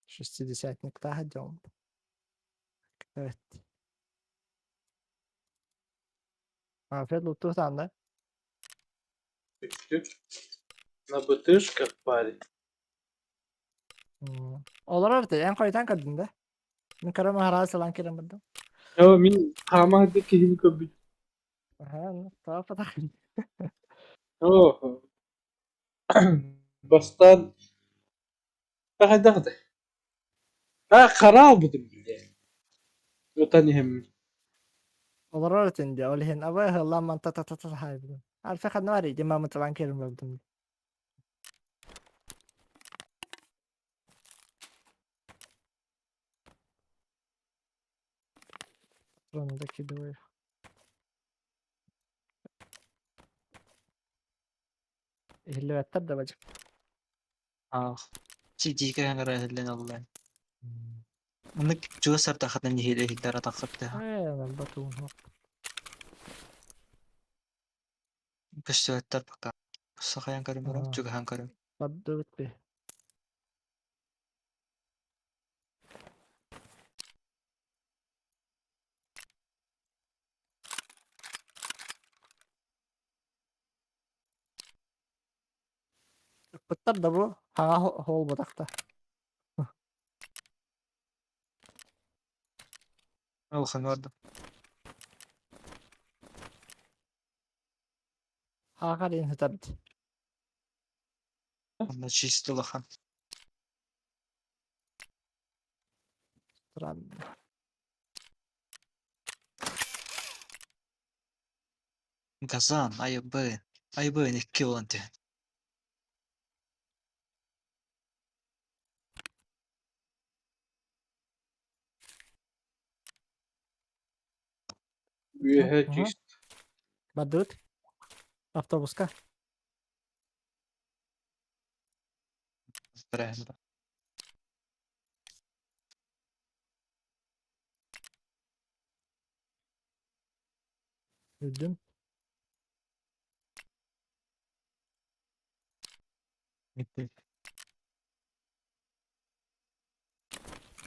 Шестидесятниктаах дьон. Evet. Afiyet olsun sana. Түк. На БТшках парень. Олорор да эн хойутаан көрдүн да. Мин көрөм аһара сылан киирэн бардым. Оо, мин хаама сылдьар киһини көрбүт. Аха, тоҕо патах. Оо, бастаан хайдах этэй? Аа, хара албытым билээ. Ытан иһэммин. Олорор этин дии, ол иһин абы ыһыллан та та та та хаайбытым. Альфа ханна барый дии мамыталаан киирэн барбытым. Патроны докидываю. Иһиллибэттэр да бадьык. Аах, сидиикэ ыҥыра иһиллэн ылла. Маннык чугас сартаххытына нэһиилэ иһиллэр атаххыт Ээ, батуун Көстүбэттэр пока. Сахайан көрүм баран, чугаһаан көрүм. Бардыбыт би. Ыппыттар да бу хаҥа буолбатахта. Улахан барда. Хаахар иин сытард. Онно чисто улахан. Странно. Газан, айыбын, айыбын икки буолан түһэн. Үөһэ чист. Бардыбыт. Автобуска. Правильно. Үрдүм.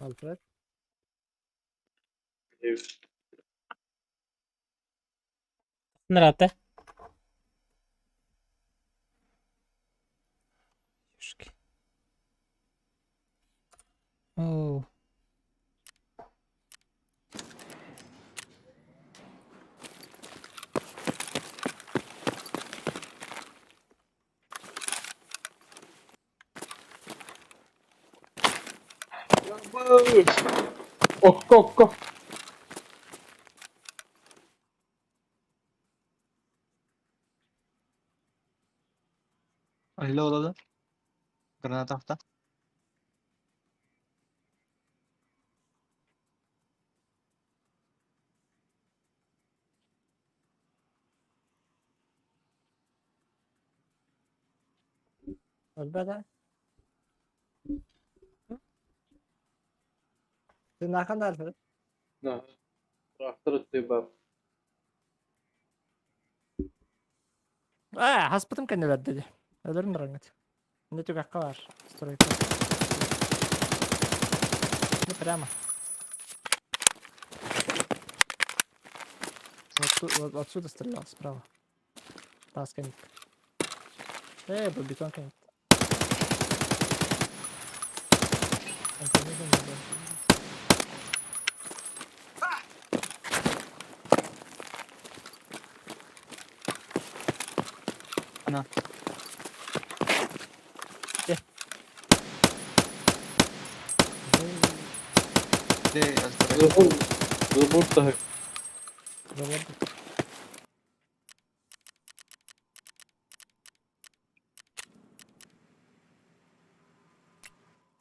Alfred. Нрате. Оо. Окко, окко. Алло, да, Граната авто. Өлбөт ээ. Тыыннааххын да Альфред? Да. Трактор ыттыы Ээ, хаспытым кэннэ бэрдэ дии. Өлөрүм бараҥҥыт. Инде түгэххэ баар стройка. Ну прямо. Вот, тут, вот отсюда стрелял, справа. Таас кэнник. Ээ, бу бетон кэнник. Ана. Дэ, Забор, забор таһы. Забор.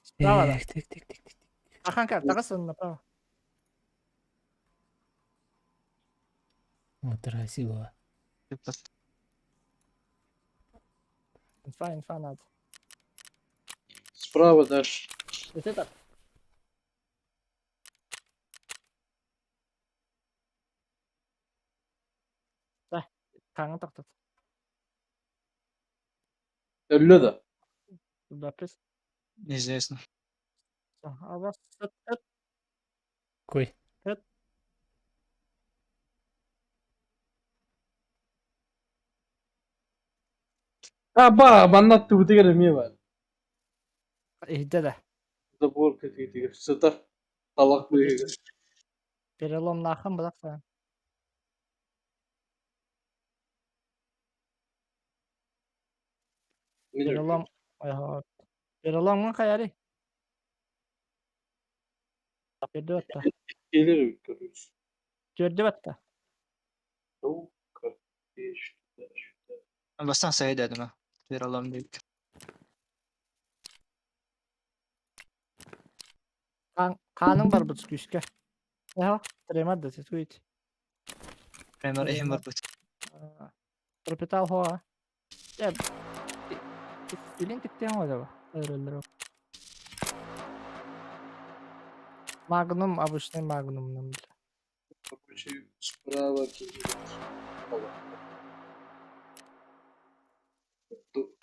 Справа да. Так, так, так, так, так. Ахан кэр, таҕыс направо. Вот красиво. Инфа, инфа надо. Справа дальше. Ити так. Да, хаҥа тохтот. Өллө да. Запись. Неизвестно. Абас Кой. Ыт. Аба, манна аттыбытыгар эмиэ баар. Иһдэ да. Забор кытыытыгар сытар талах быыһыгар. Переломнааххын бырахсан. Мин Перелом. Переломҥа хайарый? Төрдү батта. Иккилэр эбит короче. Төрдү батта. Ну, капец, туда-сюда. Бастан сайда дема. Перелом дейт. Хааның барбыт күүскэ. Эһо, тремор да туит. Тремор эһим барбыт. Пропитал хоа. Э, илин тиктен ода. Өрөллөр. Магнум, обычный магнум нам. Короче, справа киһи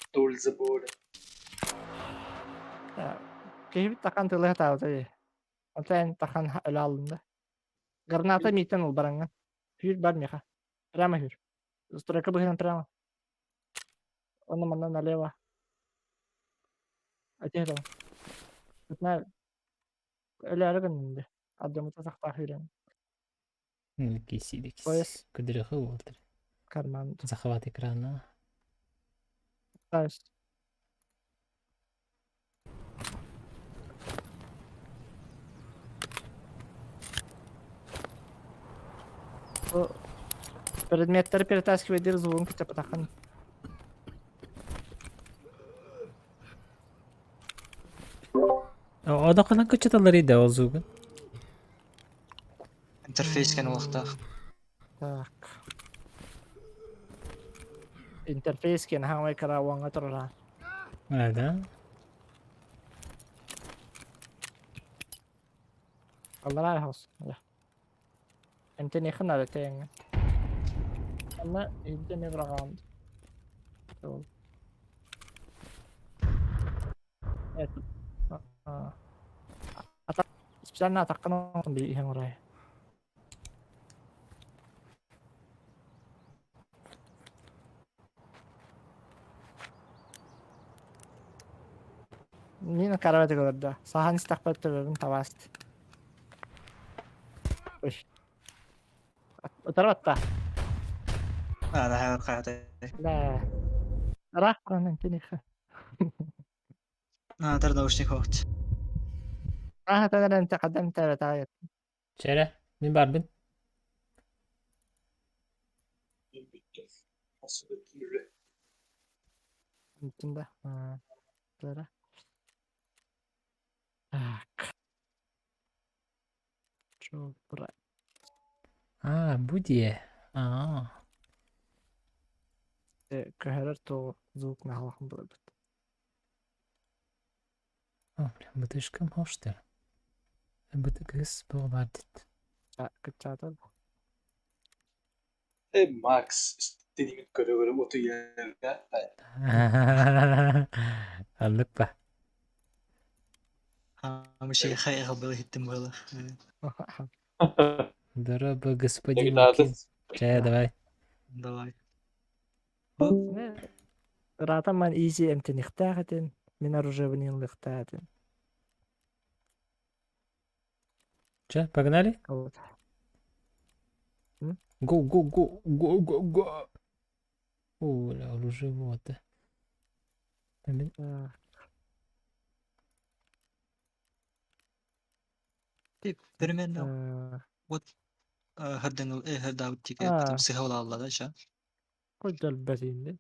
Вдоль забора. Киһибит тахан тылы хатаабыта Онтон тахан өлө алынды. Граната миитен ылбараҥҥа. Хүүр бар миэхэ. Прямо хүүр. Стройка быһынан прямо. Онно манна налево. Ати там. Знаю. Өлөөрү гыннын Аддамыта сахтаах үүрэн. Киси Пояс. Кудряхы Уолтер. Карман. Захват экрана. Пояс. Предметтеры перетаскивать дир звугун кытапатахан. Одақынан көчеталар иде ол звугун. Интерфейс кен улахтаах. Так. Интерфейс кен хаңвай карауаңа турара. Да. Аллара хос. Эмтени хына да теңе. Ама издене брагам. Сол. Это. Ата специально атаккан би иһен урай. Мин караваты көрдө. Сахан истакпат төбөбүн табаст. Ой. Утарбатта. А, да, хайыр хайаты. Да. Рах канан тениха. А, тар наушник хоқт. А, тәнәрен тәкъдим тәбәт. Чәрә, мин барбын. Да. Да. Так. Чё, брат? А, будие. А. Көһөрөр то звук нахалахын булабыт. О, бля, бытышкам хоштер. Бытыгыс был бардит. Кыччаатар. Макс dediğimin göre göre otu yerine. Anlık ба. Хамыши хайыр был хиттим было. Здорово, господин Тогда Лукин. Чай, давай. Давай. Ратаман изи эмтенихтаахатын, мин оружебнилыхтаатын. Че, погнали? Вот. Го, го, го, го, го, го. Оля, оружие. Блин, Примерно вот хырдың хырдаабыт А. потом сыхалаалла да ша. Кождол бэтинди.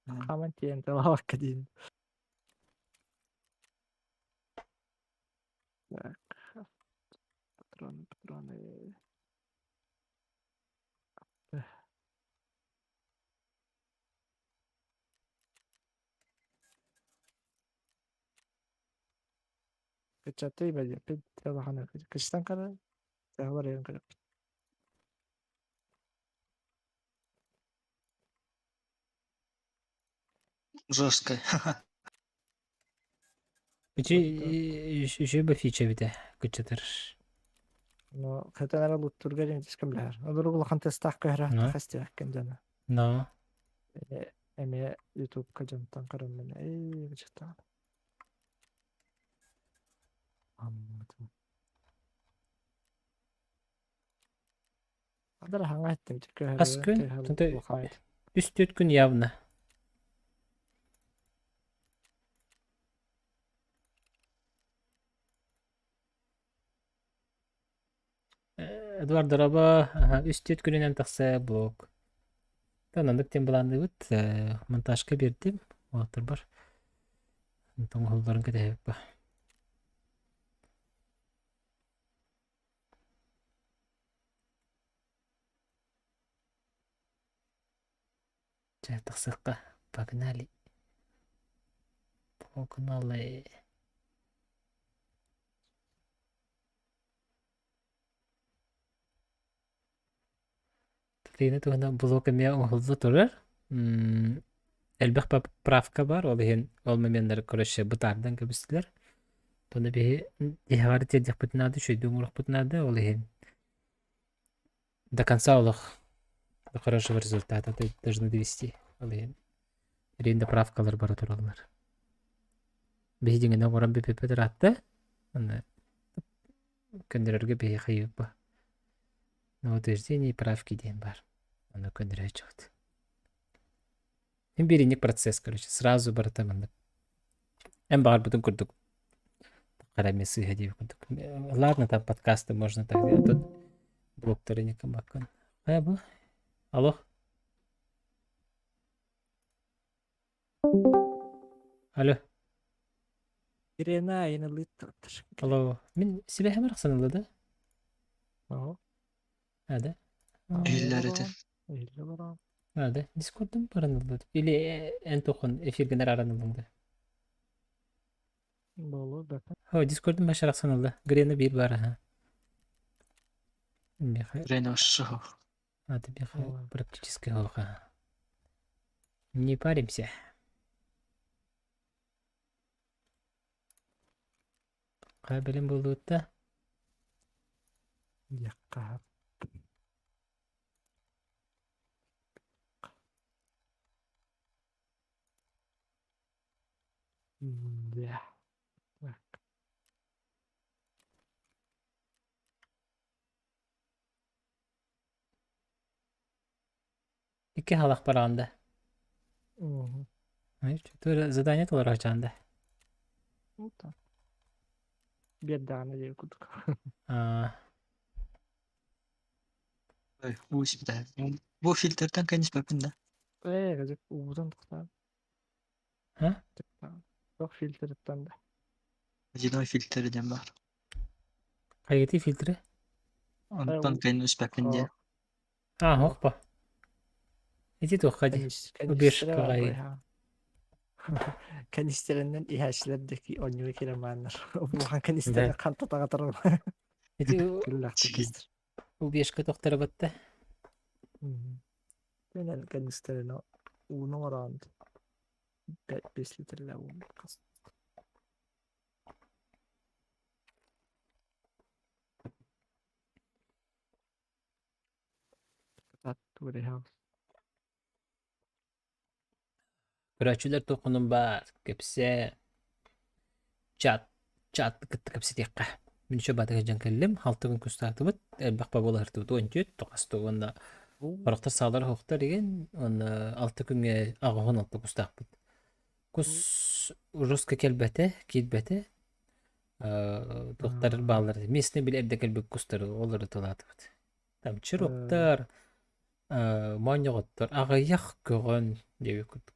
Хаман тиэн талавакка диин. Так. Патроны, патроны. Кычаты бәдэ пит талахана кычтан кара. Тахвар ян кара. Жестко. Үчүгэй ба фича эбитэ кыччатар. Но хэтэн эрэ луттурга диэн көмөлөһөр. Олору улахан тестаах көһөрө Но. хастыбаккын дьоно. Но. Эмиэ ютубка дьонтон көрөммүн эй бычыттаҕын. Аммытым. Адара хаҥа эттим Хас көһөрө күн? төһө Тунта улахан. үс-түөрт күн явно. Эдуард Дороба үс-түөрт күнүнэн тахса блог. Оннук диэн былаанныыбыт. Монтажка биэрдим. Уолаттарбар. Онтон оһоллорун кэтэһэбит ба. Чэ, тахсыахха. Погнали. Погнали. Татыйна туһунан блок эмиэ оҥоһулла турар. Элбэх поправка бар, ол иһин ол моменнары короче бытаардан кэбистилэр. Тону биһи тиһэҕэр тиэрдиэхпитин наада, үчүгэйдик оҥоруохпут наада, ол иһин до конца олох до хорошего результата должны довести. Ол иһин билигин да правкалар бара тураллар. Биһи дьиҥинэн оҥорон бүппүппүт ыраатта. Аны көннөрөргө биһи хайыыппа. На утверждение и правки диэн баар. Ону көннөрөөччүбүт. Мин бииринник процесс, короче, сразу барыта маннык. Эн баҕарбытын курдук хара эмиэ сыыһа диэбит курдук. Ладно, там подкасты можно так делать, тут блогтары никамаккын. Хайа бу? Алло? Алло. Ирена айнылыттыр. Алло. Мин сибэһэм арахсан да? Ого. А, да? Иһиллэр этэ. Иһиллэ баран. А, да? Дискордум баран Или эн тохон эфиргенер араныллың да? Болу бәпе. О, Дискордум баш арахсан ылла. Грена бир бар, ага. Меха. Грена ошшо. А, ты меха практически хоха. Не паримся. Кабелем болуутта. Якка. Да. Так. Икки халах бараанда. Угу. Задание толорочаанда. Ну так. Беддаҕына диэри курдук. А, Ой, уу сибитэ. Бу фильтртэн кэнниспэппин да. Ээ, газет уутун тохтоон. А? Туох фильтрыттан да. Водяной фильтр диэн баар. Хайгытыы фильтры? Онтон кэнниспэппин диэн. А, хоппа. Ити туохха дии. Убежкаҕай. Канистеринэн иһээччилэр диэки оонньууга киирэн бааннар. Улахан канистеры ханта таҕатарар. Ити Күллэхтик кистер. убежка тохторобатта. Менен канистерин ууну оҥороон 5 литрлээх ууну хас. Көрөөччүлэр туоххунун баар, кэпсээ, чат, чат кытта кэпсэтиэххэ. Мин еще батыга дьон кэллим, халты күн кустаатыбыт, элбэх бабылаһыртыбыт уон түөрт, тоҕус уонна Орохтор саалар оһохтор игин, уонна алта күҥҥэ аҕыһын алта кустаахпыт. Кус жестко кэлбэтэ, киирбэтэ. Туохтар бааллар, местный били эрдэ кэлбит кустары олору тылаатыбыт. Там чироктар, моонньоҕоттор, аҕыйах көҕөн диэбит курдук.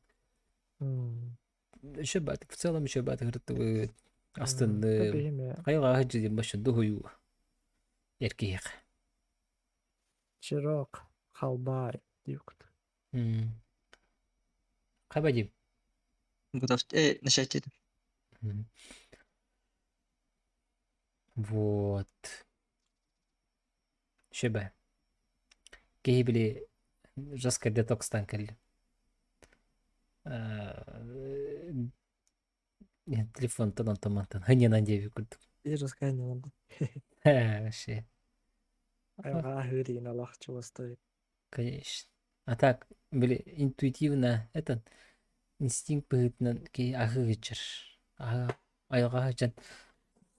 Еще в целом еще баатыгыртыбыт, астынным. Хайҕааһы дьиим башын дуһуйуу эркиһиэх. Чирок, халбай диэбит. Хаба дим. Готов. Начать этим. Вот. Шебе. Киһи били жестко детокстан кэллим. Телефонтан онтон мантан хынньанан диэбит курдук. Биир раскаяние надо. Вообще. Айылҕа аһыыр иин олох чугастай. Конечно. А так, били интуитивно этот инстинкт быһыытынан киһи аһыы сылдьар. Аһа айылҕа сылдьан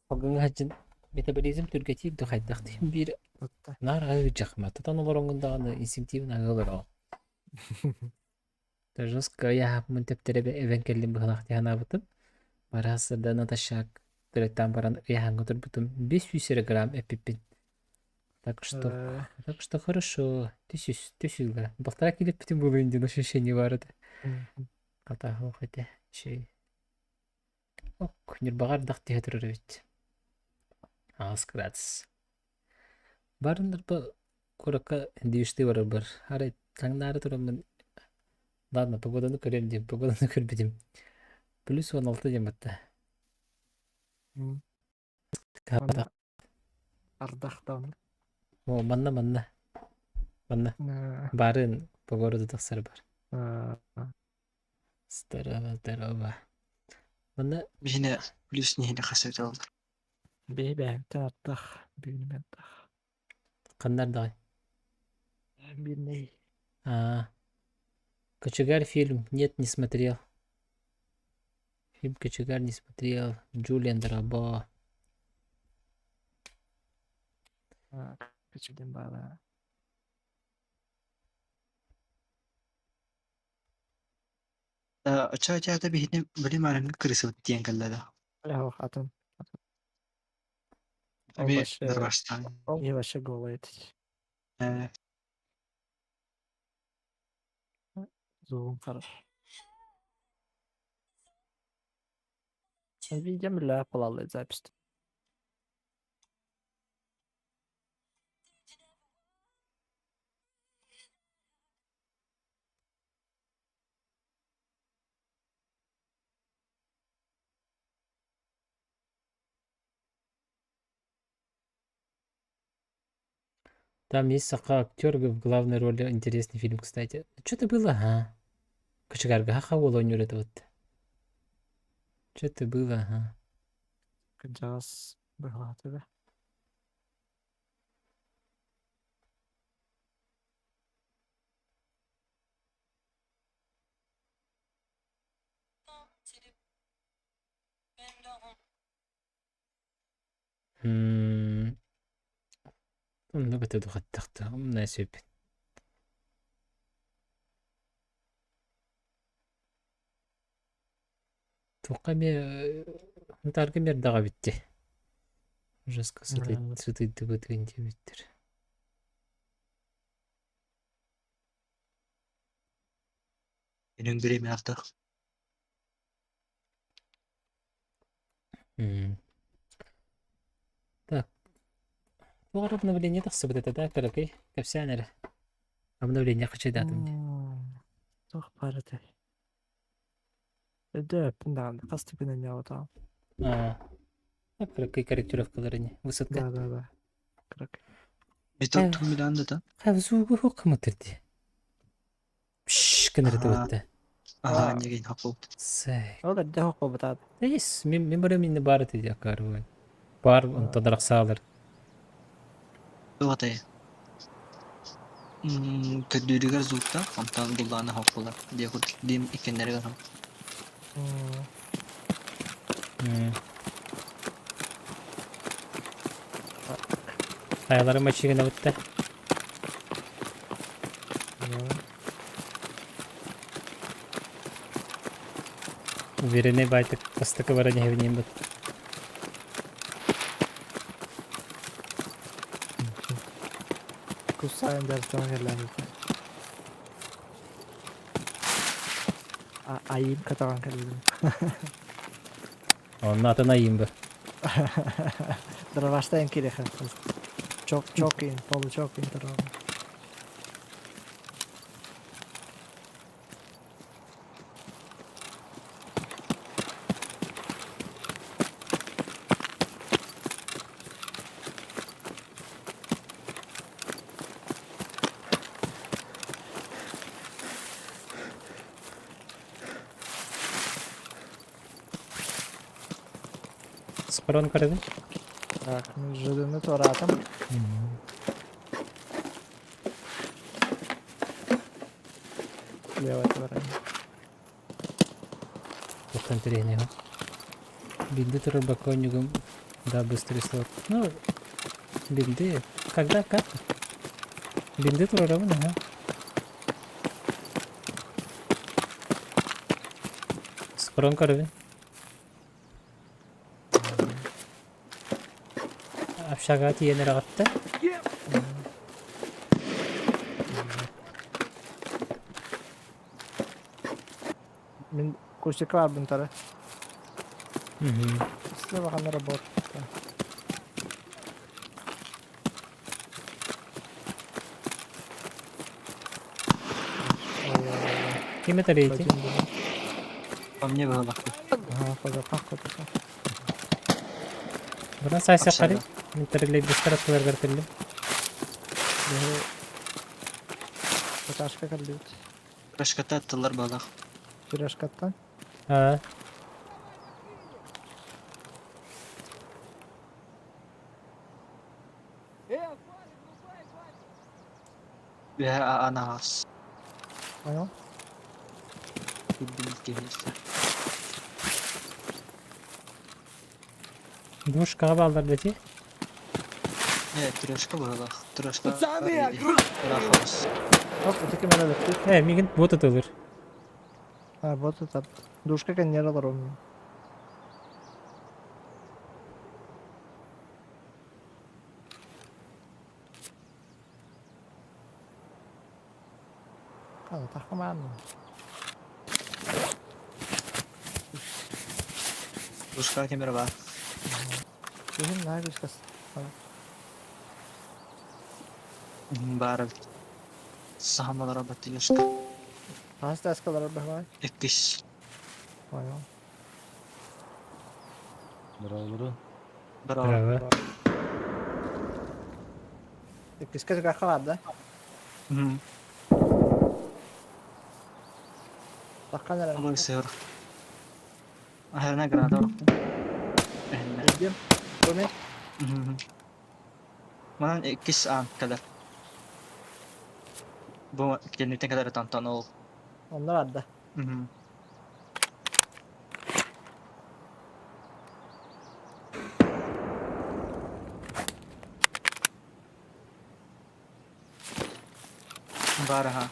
салгыҥҥа сылдьан метаболизм түргэтиир да хайдах диэн биир Отта. наар аһыы сылдьахма. Тотон олороҥҥун даҕаны инстинктивно аһыы олороҕун. Жестко ыйааһыммын тэптэрэ эбэн кэллим быһыылаах дии санаабытым. Бараасырда натощак төрөттөөн баран ыйааһыҥҥа турбутум 500 эрэ грамм эппиппин. Так что, так что хорошо. Түсүс, түсүс грамм. Полтора килэппитим буолуон диэн ощущение баар этэ. Хата этэ. Үчүгэй. Ок, Ньурбаҕа ардах түһэ турар эбит. Аҕыс градус. Барыннарба куоракка движтыы барарбар. Арай таҥнаары тураммын ладно, погоданы көрүөм диэн погоданы көрбүтүм. Плюс 16 диэн батта. Манна ардах даҕаны. О, манна манна. Манна. Баарын по городу тахсар бар. Здорово, здорово. Манна Биһине плюс нэһилэ хас эбитэ буоллар. Биһи бэйэбиттэн ардах, бүгүнүм ардах. ханна ардаҕай? Бирней. А, Кочегар фильм нет, не смотрел. Фильм Кочегар не смотрел. Джулиан Дарабо. Кычыдым баала. Оччо чаата биһини били маарыҥҥы кырысыбыт диэн кэллэ да. Ох, атын. Ол Эми вообще, дарбастаан. и вообще голый этить. Э, Зум хорош. Видим ля полалы запись. Там есть саха актер в главной роли. Интересный фильм, кстати. Что-то было, ага. Кочегарга хаха оонньуур это вот. Что-то было, ага. Кыдьаҕас быһааты да. Оннук этэ духаттахта умна сөп. Туохха эмиэ Һунтаарга эмиэ эрдэҕэ эбит дии. Жестко сытыйдыбытыгын диэбиттэр. Менің время ардах. Так. Туох эрэ обновление тахсыбыт этэ да кыракый кэпсээн эрэ. Обновление хачайдаатым дии. Туох баар этэй? Өйдөөппүн даҕаны хас да күн анньаабатаҕым. Аа. Кыракый корректировкалар ини. Высотка. Да, да, да. Кыракый. Метод тугу да? Хавзугу хукмутыр дии. Пш гынар Аа, аа, неген хаппылт. Сэй. Ол эрдэ хоппобутаат. Есть, мен барым инне бар ити акарбын. Бар онтон арахсаалар. Тугатай. Көрдүүрүгэр зуутта, онтон буллааны хоппулар. Диэ курдук дим иккеннэригэр Хайалары мачигына бутта. Уверенный байтык бастакы баран иһэбин бут. Кусайын дәрістен кэллээбитэ. Айым катаҕан кэлбитим. Онно атын айым бу. Дроваштайын кириэхэ. Чок чокин, получокин турар. Схрон көрөбүн. Так, мин ЖД-ны туораатым. Лево туораан. Туохтан интэриэһинэй ол. Бинды турар боконньугум да быстрый слот. Ну, бинды. Когда, как? Бинды турарабын, ага. Схрон көрөбүн. Общага тиийэн эрэҕиттэ. Мин кустикка барбын тары. Слева работа. Ким этэрийти? По мне было. Ага, позапах кутуса. Бұрын сайса қарай. Мен тірілей быстро аттыларгар кэллим. Этажка кэллибит. Пешката аттылар балах. Пирожкаттан. Аа. Үһэ анаҕас. Понял? Билбин киһи Двушкаҕа бааллар дати. Не, трешка быһылаах. Трешка. Пацаны, Ыраах Оп, это кем өлөттү. Э, мигин бот ытылыр. А, вот это. Душка кэннер олорум. Хана тахман. Душка кемер бар. Киһим наһаа күүскэ Баар саһамалара баттыгашка. Хас таскалар баһаай. Иккис. Понял. Здорово. Браво. Браво. Иккискэ түгэххэ бар да? Таххан эрэ. Олой сыр. Ахерна граната орохтум. Эхинне. Илдим. Бу мин. Манан иккис аан кэлэр. Бу кэнниттэн кэлэр тантан ол. Онно барда. Баар аха.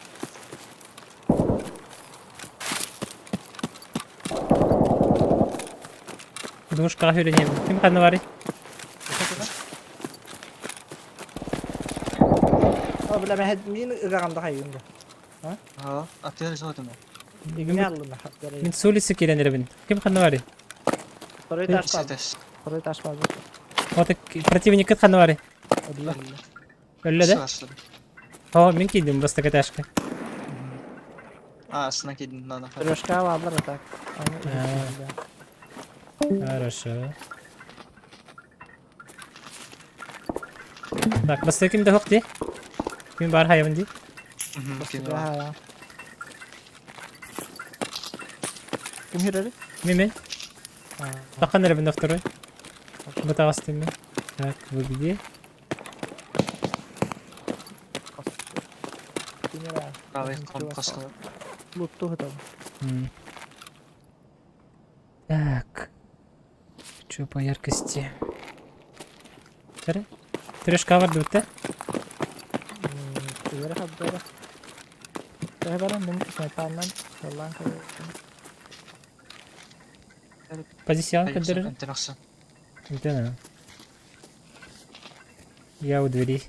Двушкаҕа сүүрэн Ким ханна барый? О, бля, мен мин ыгаҕам да хайыым да. Аа, атыыр суотума. Мин аллым Мин с улицы киирэн эрэбин. Ким ханна барый? Второй этаж бар. Этаж. Второй этаж бар. Вот противникыт ханна барый? Өллө. Өллө да? О, мин киирдим бастакы этажка. Аа, астына киирдим надо. Трешка баалар так. Хорошо. Так, бастакы ким да суох дии? Ким баар хайабын дии? Ким бар. Ким хирери? Мин мин. Таххан эрэбин на второй. Бытаҕастым мин. Так, вы где? Правый коско. Лутту хытам. Так. Чё по яркости? Тәрі? Трешка бар бітті? Үөрэ хабдара. Төһө баран мин снайперынан саллаан көрөбүн. Позицион көдөрөр. Интеракция. Да. Я у двери.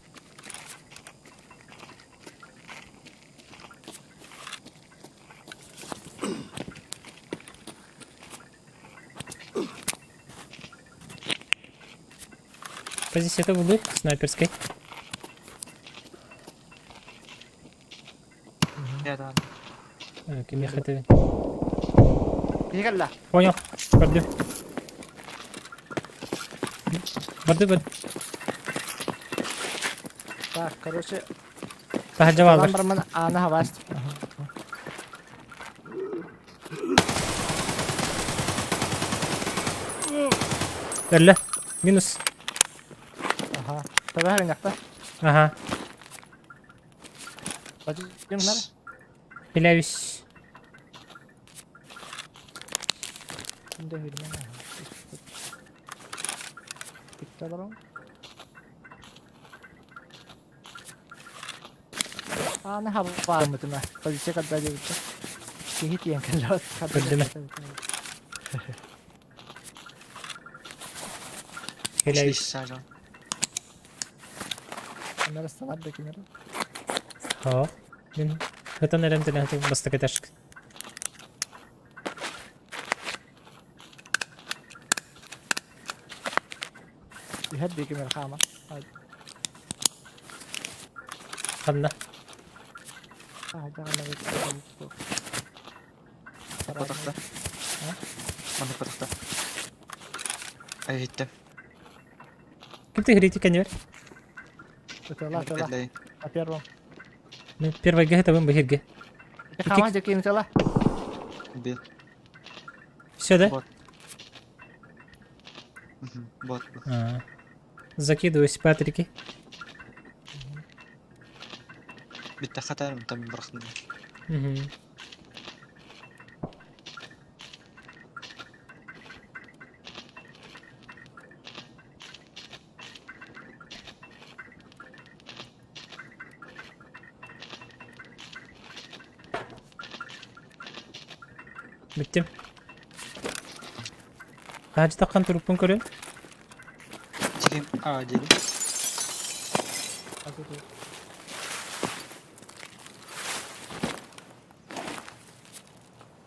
Позиция это был снайперской. Я да. Ким хотели. Киһи кэллэ. Понял. Барды. Барды барды. Так, короче, Таһырдьа бааллар. барман аана хабаст. Өллө. Минус. Ага. Табаһар инакта. Ага. Бачым нар. Билэбис. Күндэ хүрмэн. Питталарым. Аны хабармытына. Полиция когда дебитте. Киһи тиэн кэллэ. Көрдүмэ. Билэбис. Сажан. Анара станар да кинер. Хоо. Мин хытан эрэн тэнэхтик бастакы этажка. Иһэр диэки мэр хаама. Ханна? Патахта. Маннык патахта. Айыттым. Ким ты говорите, конвер? Ытыла, ытыла. На первом. Ну, первый г это вы Хаама диэки ытыла. Бил. Все, да? Вот. Вот. А. Закидываюсь, Патрики. Битте хатарым там бырахтым. Угу. Бүттүм. Хаачы таххан турукпун көрүн. Тигим А дири.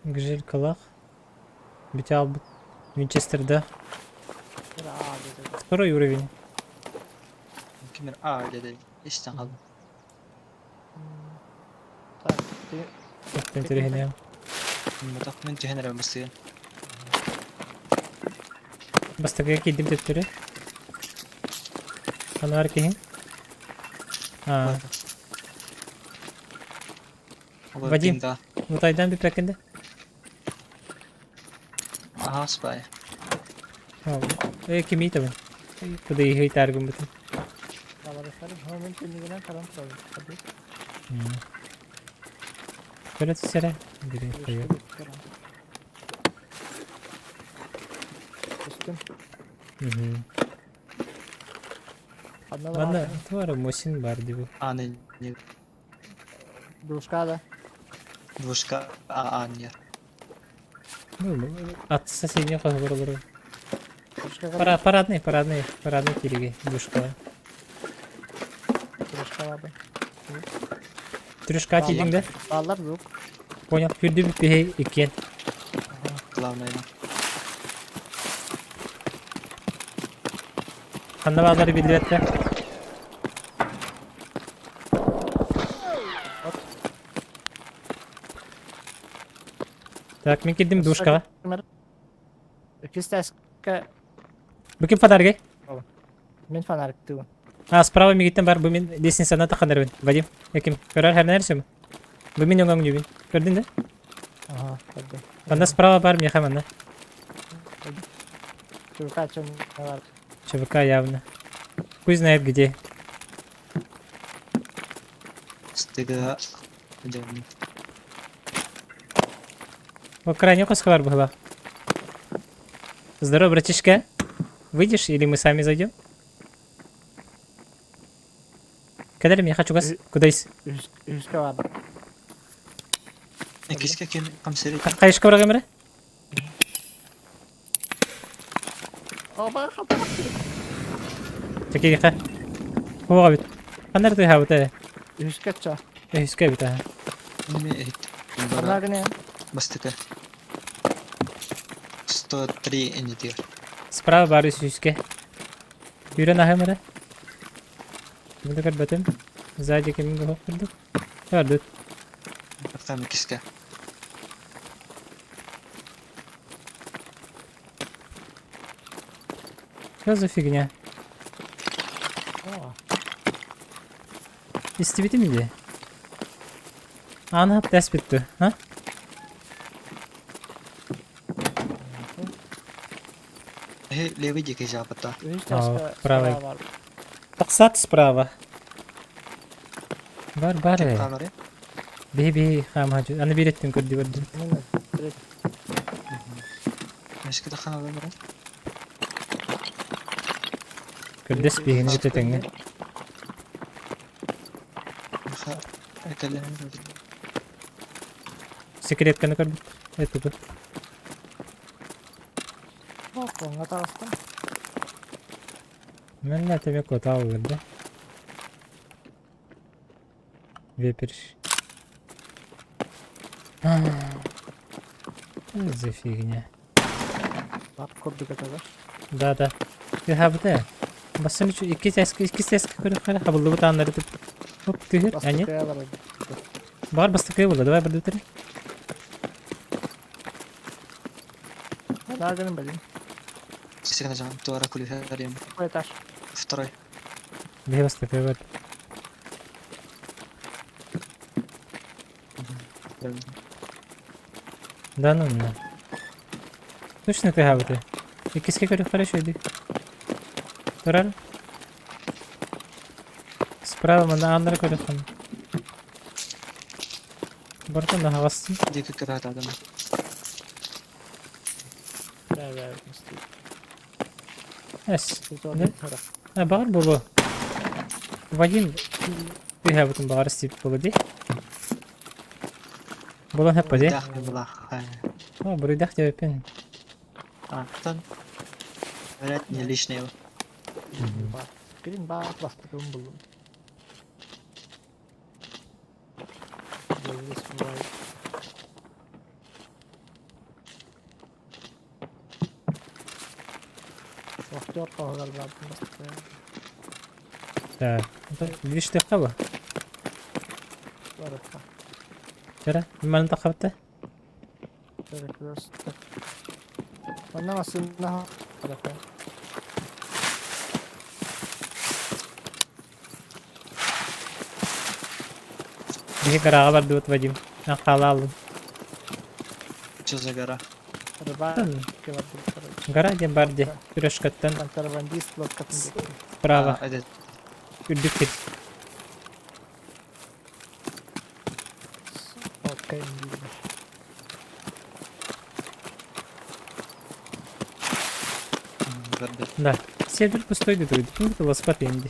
Гжелькалах. Бүтэ албыт. Винчестерда. Второй уровень. Кимер А дири. Истен қалдым. Так, интересно. Мутак мен түһэн эрэ бастыгын. Бастакы киирдим төттөрү. Анар киһиҥ. А, Вадим. Да. Мутайдан бүппэккин да? Аха, спай. Э, кимий табын? Куда иһий тааргыммытын. Көрө түсэрэ. Манна туара Мосин бар дии бу. Аны не Двушка, да? Двушка А, А, нет. Ну, от соседнего хоһугар олорор. Пара, парадный, парадный, парадный кириги, двушка. Трюшка тиийдиҥ да? Баллар звук. Понял. Күрдү бүппүһэй иккиэн. Главное. Ханна баалары биллибэттэр. Так, мин киирдим душкаҕа. Кистээскэ Бу ким фонаригай? мин фонариктыыбын. А, справа мигиттен бар, бу мин лестницаны таханарбын. Вадим, яким, көрөр хэрнэр сөм. Бу мин өҥөҥнүүбүн. Көрдүн да? Ага, көрдүм. Манна справа бар, миэхэ манна. ЧВК чем бар. ЧВК явно. Хуй знает где. Стыга. Идем. О, крайне хосховар была. Здорово, братишка. Выйдешь или мы сами зайдем? Кадр, я хочу газ. Куда есть? Үскэ бар. Иккискэ ким хамсыры Кайышка барга мире? Оба хапа. Чекиха. Хуга бит. Хандар ты хабыта. Үскэ ча. Үскэ бит. Неме эт. Фонаригын. Бастыка. 103 энитир. Справа бар үскэ. Юрен ахы мире. Бу көрбөтүм. Сзади ким гоп курдук. Көрдүт. Там иккискэ. Что за фигня? О, Истибитим иди. Аны хап тәс битті, а? Левый диэки западта. Үһүс А, чааска правый. справа бар. Тахсаат справа. Бар бар Ким ээ. хаамары? Биһи биһи хаамаһа Аны биир өттүн көрдүү көрдүм. Мин третий. Мэскэ таххан алан баран. Көрдөс биһини кытта тэҥҥэ. Маха экэлэһэн Секретканы көрбүт. Это Балконга таҕыстым. Мен тебе кота алырды. Вепрь. Что за фигня? Бар курдук этэ. Да, да. Ты хабыта. Басын үчү икки сәске икки сәске көрүп кара хабыллыбыт ааннары тып. Хоп түһүр. А нет. Бастакыга барар. Бар бастакы була. Давай бір бүтір. Анаа гынан билин. Сирен жан туара күлүһәрим. Какой этаж? Второй. Биһи бастакы бар. Да ну на. Точно ты хабыта. Иккиске көрүп кара шөйдү. Турар. Справа мына ааннары көрүп кана. Бартан да хавастын. Диэки көрө адам. Да, да, мисти. Эс. Тут Да? А бар болу. Вадим, ты хабытын бағар стип болу ди. Болан хаппа ди. Дах булах. О, буруйдах деп Антон. Говорят, не личный его. Грин бар бастыкын булдум. Здесь бывает. Вахтер хоһугар бардым бастыкы. Так. Видишь, ты хаба? Барыкка. Чара, маны тахабыта? Перекресток. Манна массыына барыкка. Биһи гараға барды вот Вадим. Ақала алдым. Что за гора? Рыба бардым, короче. Гара дем бар де. Пюрешкаттан Контрабандист лодкатын диэки. справа. А, этот. Үрдүк кет. Лодка индиир. Горбет. Да. Сервер пустой деді. Кім ласпат енді.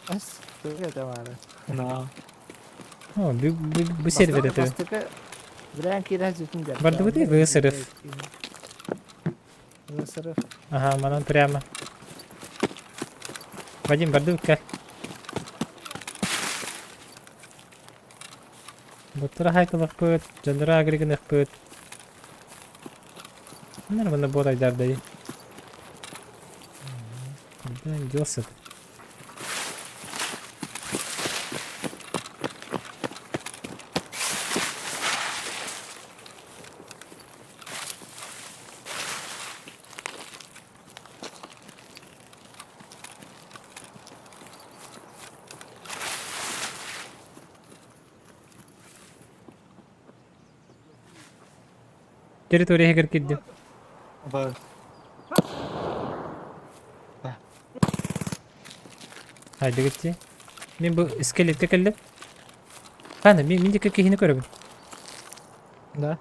Эс, туга тамары. Да. О, бу сервер это. Бастыкы Брян кирә зүтін дер. Барды бу ВСРФ. ВСРФ. Ага, манан прямо. Вадим, барды кел. Буттара хайтылық пыт, жандыра агрегін пыт. Нормально бот айдар дай. Куда он делся-то? Территория егер кирди. Бар. Haydi gitti. Мен бу скелетке келдим. Қане, мен мен деке кихини көрөбүн. Да.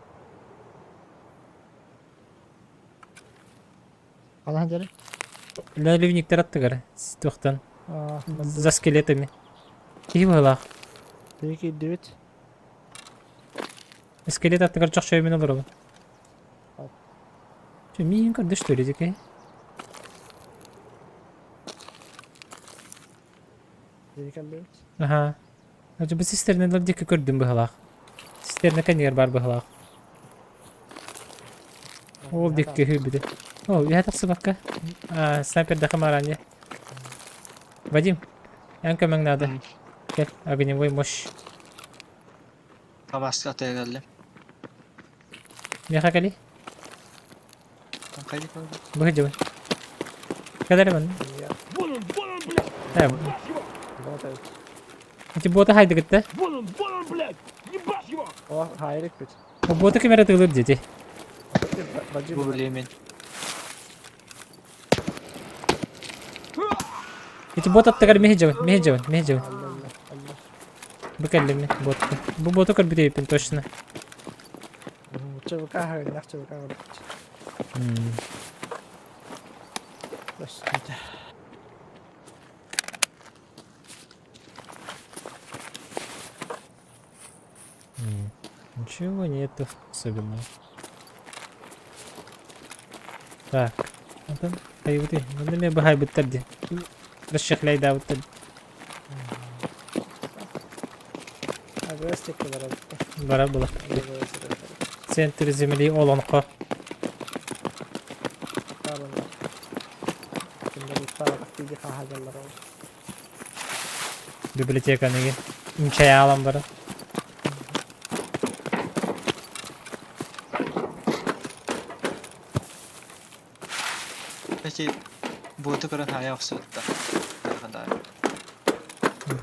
Алан дері. Ливниктер аттыгар. Туохтан. А, За скелетами. Кихи буолаах. Деки дүт. Скелет аттыгар чох шөймін олоробун. Чө миин көрдөш что ли деке? Деки дүт. Аха. Ажы бу цистернелер диэки көрдүм быһалаах. Цистерна кэннигэр баар быһалаах. Ол диэки хүйбүтэ. О, үһэ тахсыбакка. А, снайпердаха маранья. Вадим, эн көмөҥ надо. Кел, огневой мощь. Камаска атая келди. Меха кали? Кайда калды? Быһы Кэлэр мен. Вон он, вон он, блядь! Э, Ебашь его! Вот это. эти боты хайдыгытта. Вон он, вон он, блядь! Ебашь его! О, хайрик бит. О, боты кемере тыгылыр дети. Бу билемен. Ити бот аттыгар миһи дьабын, миһи дьабын, миһи дьабын. Бу кэллим мин ботка. Бу боту көрбүт точно. ЧВК хагыннах ЧВК көрбүт. Көстүтэ. Ничего нету особенного. Так. Атын хайбыты. Манна мен быһайбыттар ди. Расчехляйдаабыттар. Агрестик барабытта. Бара була. Центр земли Олонхо. Библиотеканы Чай алан баран. Peki botu көрөн хайа охсубутта.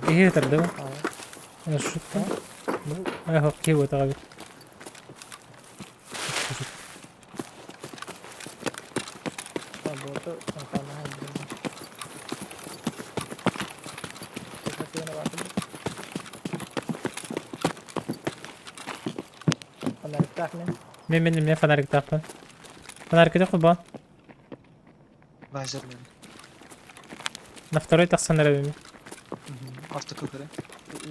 Киһи ытырды бу. Шутка. Эх, киһи бутаҕа бит. Мен мен мен фонариктаахпын. Фонарикты холбоон. Базар мен. На второй тахсан эрэбин. Ортоку көрө.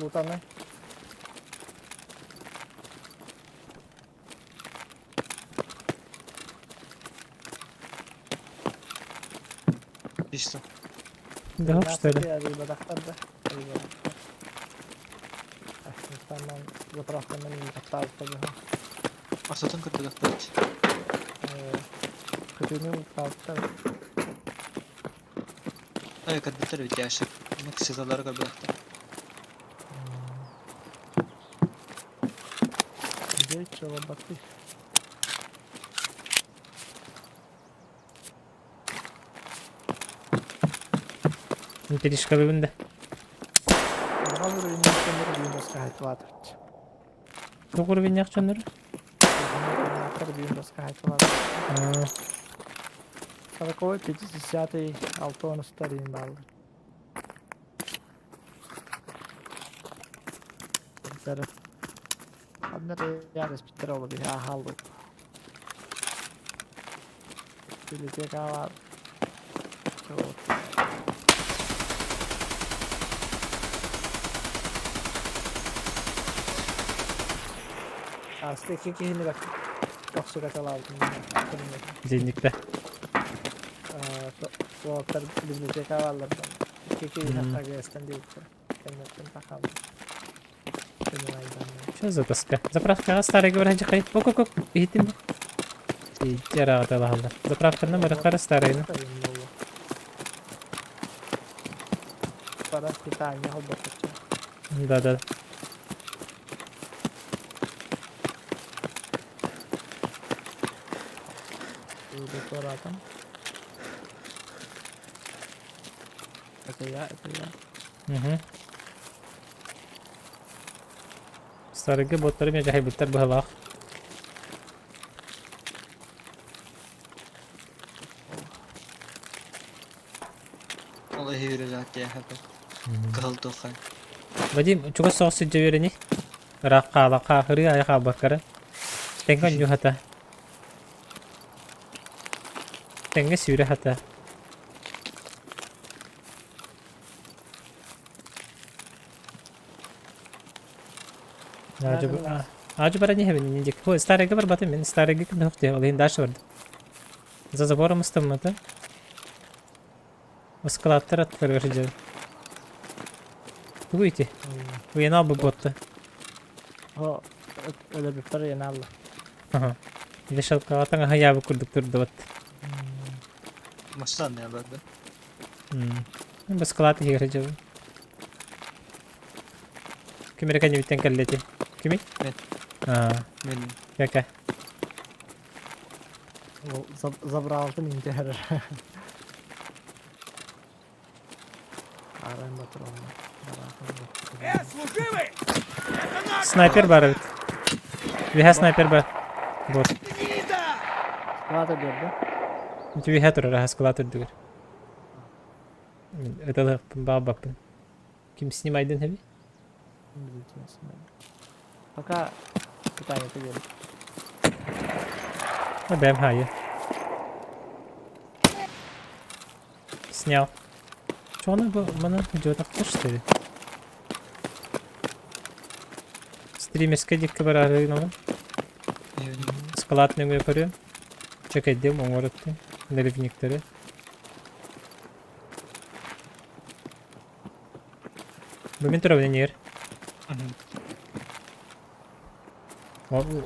Лутаны. Чисто. Да, что ли? Ортотун көрдөхпүт. Ой, көрбүттэр бит ящик. Сызалары көрбөттөр. Интеллишкалыбын да. Туох уровеннях дьоннор? Сороковой, 50-й, Алтон старин баллы. Библиотекалар. Аста икки киһини көхсүгэталаабытым. Денникте. Уолаттар библиотека бааллар. Икки киһи агыастан диэбиттэр. Кэннэттэн тахаллар. Что за тоска? Заправкаҕа старый говоря хай. Ок ок ок. Иһиттин. Тиэрэ Заправканы барахтара старыйны. Пора питание холбохоччу. Да, да. Туратом. Это я, это я. Угу. Старыйга боттары мен жахайбыттар быһалаах. Ол эһи үрэлээх диэхэ кыһыл туоххай. Вадим, чугас соҕус сылдьа үөрэний. Ыраах хаала хаахырыы айа хаалбаккара. Тэҥҥэ оонньуу хата. Тэҥҥэ сүүрэ хата. Аадьы баран иһэбин иннин диэки. Ой, старыйга барбатым мин, старыйга ким да ол иһин дальше бардым. За забором ыстаммата. Ыскалааттар аттыларыгар сылдьабын. Тугу ити? Уйана албы буотта. О, өлөрбүттэр уйанаалла. Аха. Вешалкаҕа таҥаһа яабы курдук турдубат. Массыына анныгар барда. Баскалаат иһигэр сылдьабын. Ким эрэ кэннибиттэн кэллэ ити. Кимий? Мен. Аа, Мен. кэ-кэ. Забралтын интер. Арен патронна. Э, служивый! Это наш! Снайпер баар эбит. Үөһэ снайпер баар. Вот. Гнида! Склада берді. Үөһэ турар, аһа склад үрдүгэр. Ыталыахпын баҕарбаппын. Ким снимайдын хэби? Пока питание берет. А бэм хайы. Снял. Чоҕуна бу маны дьуотахтар что ли? Стримерскэй дикки бараарыгын Склад нөҥүө көрүөм. Чэкэйдиэм оҥор өттүн. Наливниктэри. Бу мин турабын эньиэр.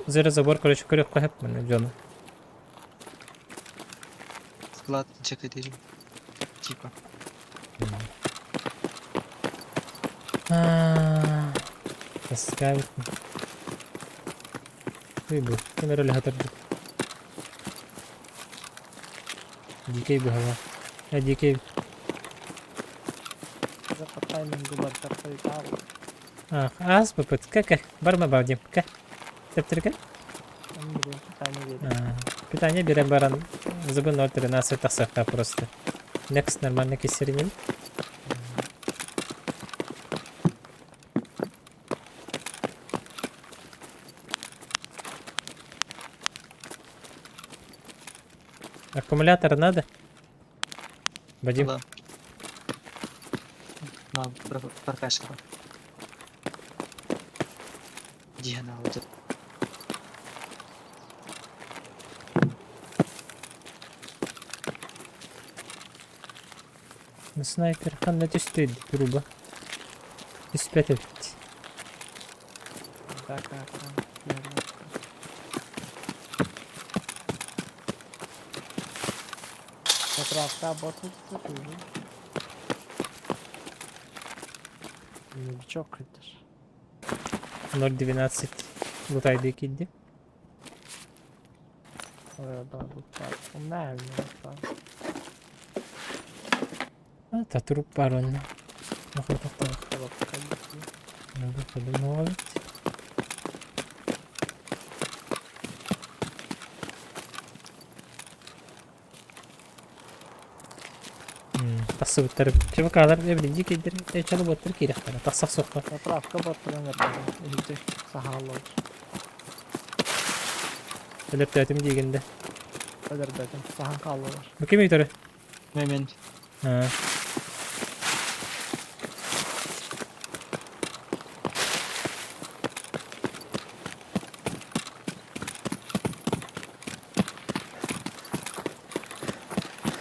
Зера забор короче көрүөххэ сөп маны дьону. Склад чэкэйдиирим. Типа. Таскаабыт. Ой бу, ким эрэ үлэһэ турбут. Дикэй быһалаах. Э, дикэй. Ах, аас быпыт. Кэ, кэ, барма баадим. Кэ. Тэптиргэ. Питание берем баран. Зубы 0.13 тахсахта просто. Next нормально кисеринин. Аккумулятор надо? Вадим. Да. На, прокачка. Где она вот эта? Снайпер ханна түстэ труба. Түспэт эбит. Заправка работает уже. Новичок это ж. 0.12 лутайды киирдим. Та труп баар онно. Тахсыбыттар ЧВК-лар эбилинньи киирдэр чалыбыттар киирэхтэрэ тахса охсуохха. Заправка боттаран эрдэҕинэ саһааллар. Өлөртөөтүм диигин да. Өлөрбөтүм, саһан хааллылар. Бу ким ыытары? Мен.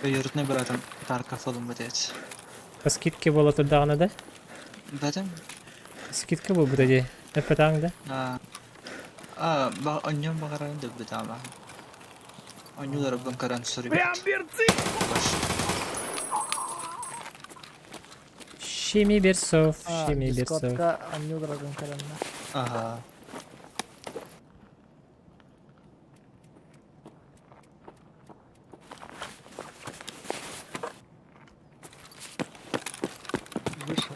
Өйөрүтүнэ быраатым Тарков ылыммыт эт. По скидке буола турдаҕына да? Бэтим? Скидка буолбута дии. Эппэтаҥ да? Аа, онньон баҕарарын дөббүт аама. Онньуларбын көрөн суруйбут. Прям берцы! Шими Берсов, Шими Берсов. Дискордка онньуларбын көрөннөр. Ага. Вышел.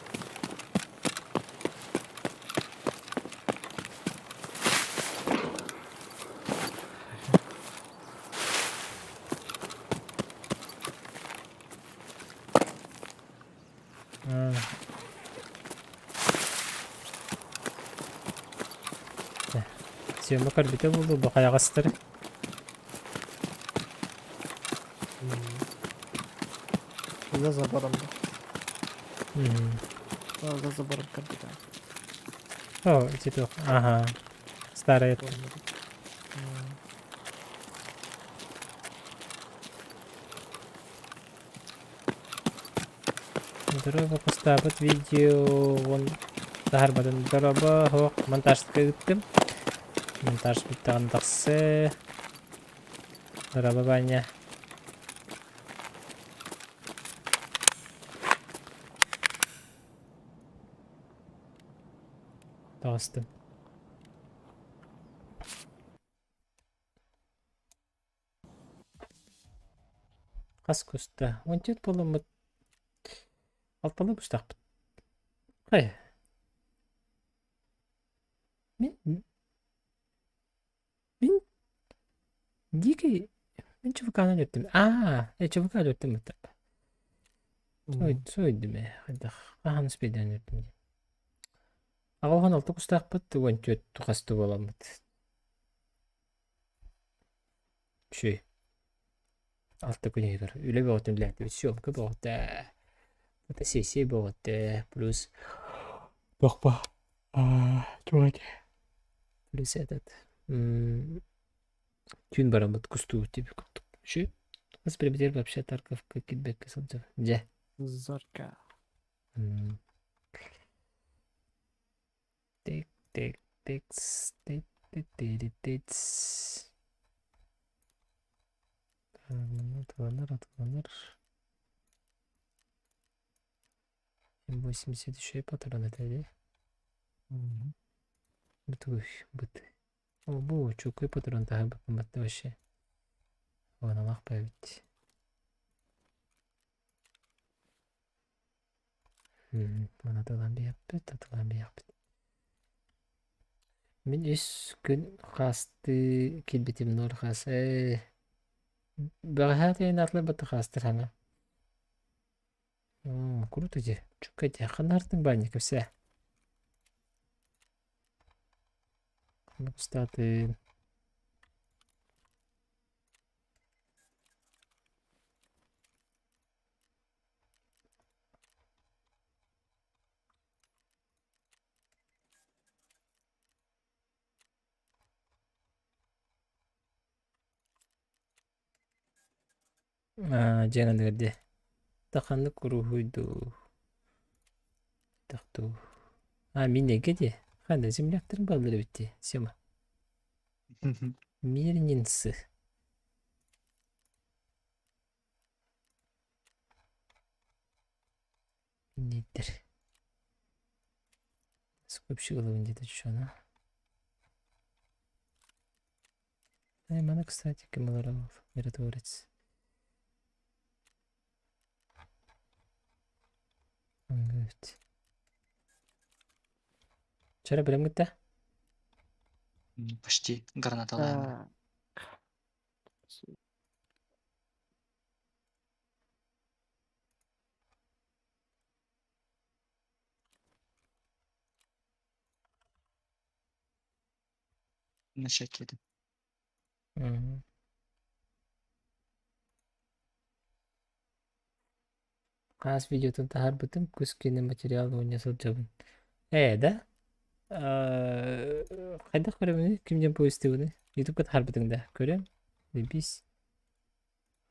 Съемка көрбүтэ буолуо бу хайаҕастары. За забором да. За забором көрбүтэ. О, ити туох. Ага. Старая. Дороба постаабыт видео вон таһарбатын дороба хоох монтажка ыыттым. Монтаж бүттэҕин тахсы. Дороба Ваня. Таҕыстым. Хас куста? 14 буоламмыт алталыы кустаахпыт. Хайа? Мин мин дикий мин ЧВК-ны өлөрдүм. Аа, ЧВК өлөрдүм. Суойдум ээ, хайдах хаһан успейдаан үөрдүм диэн. 86 кустаахпыт, 14 хастыы буоламмыт. Үчүгэй. Алта күн иһигэр үлэ бөҕөтүн үлэлээтибит, съемка бөҕөтө, фотосессия бөҕөтө, плюс туох туох этэ плюс этот түүн бараммыт кустуубут диэбит курдук. Үчүгэй. Хас биирбитигэр вообще Тарковка киирбэккэ сылдьабыт. Дьэ. Зорка. Тик тик тикс тик тик тири тиц. Атыланар, атыланар. М80 еще патрон это де? Бытуй, быт. О, бу чукуй патрон таһа быкыматты вообще. Оналах бэбит. Маны атылаан биһиэхпит, атылаан биһиэхпит. Мин үс күн хаастыы киирбитим нуор хаас ээ бэҕэһээ тиийэн атларбатта хаастыр хаҥа. Оо, круто дии. Чукка дии. Ханна баанньа кэпсээ. Ханна кустаатын. Аа, дьиэҥ анныгар дии. Да ханнык уруһуй дуу? Тах дуу. А, мин эгэ дии. Ханна земляктарым бааллар эбит дии, Сема. Мирнинцы. Инниттэр. Скупщик ылабын диэтэ чучуона. Э, маны, кстати, ким ылара ол миротворец. Аңгыт. Вчера билем гытта? Почти гранаталаем. Так. Начать этим. Мгм. Хаас видеотун таһаарбытым, кус киэнэ материал мунньа сылдьабын. Ээ, да? Хайдах көрөбүнүй? Ким диэн поистыбыный? Ютубка таһаарбытыҥ да? Көрөм. Лебись.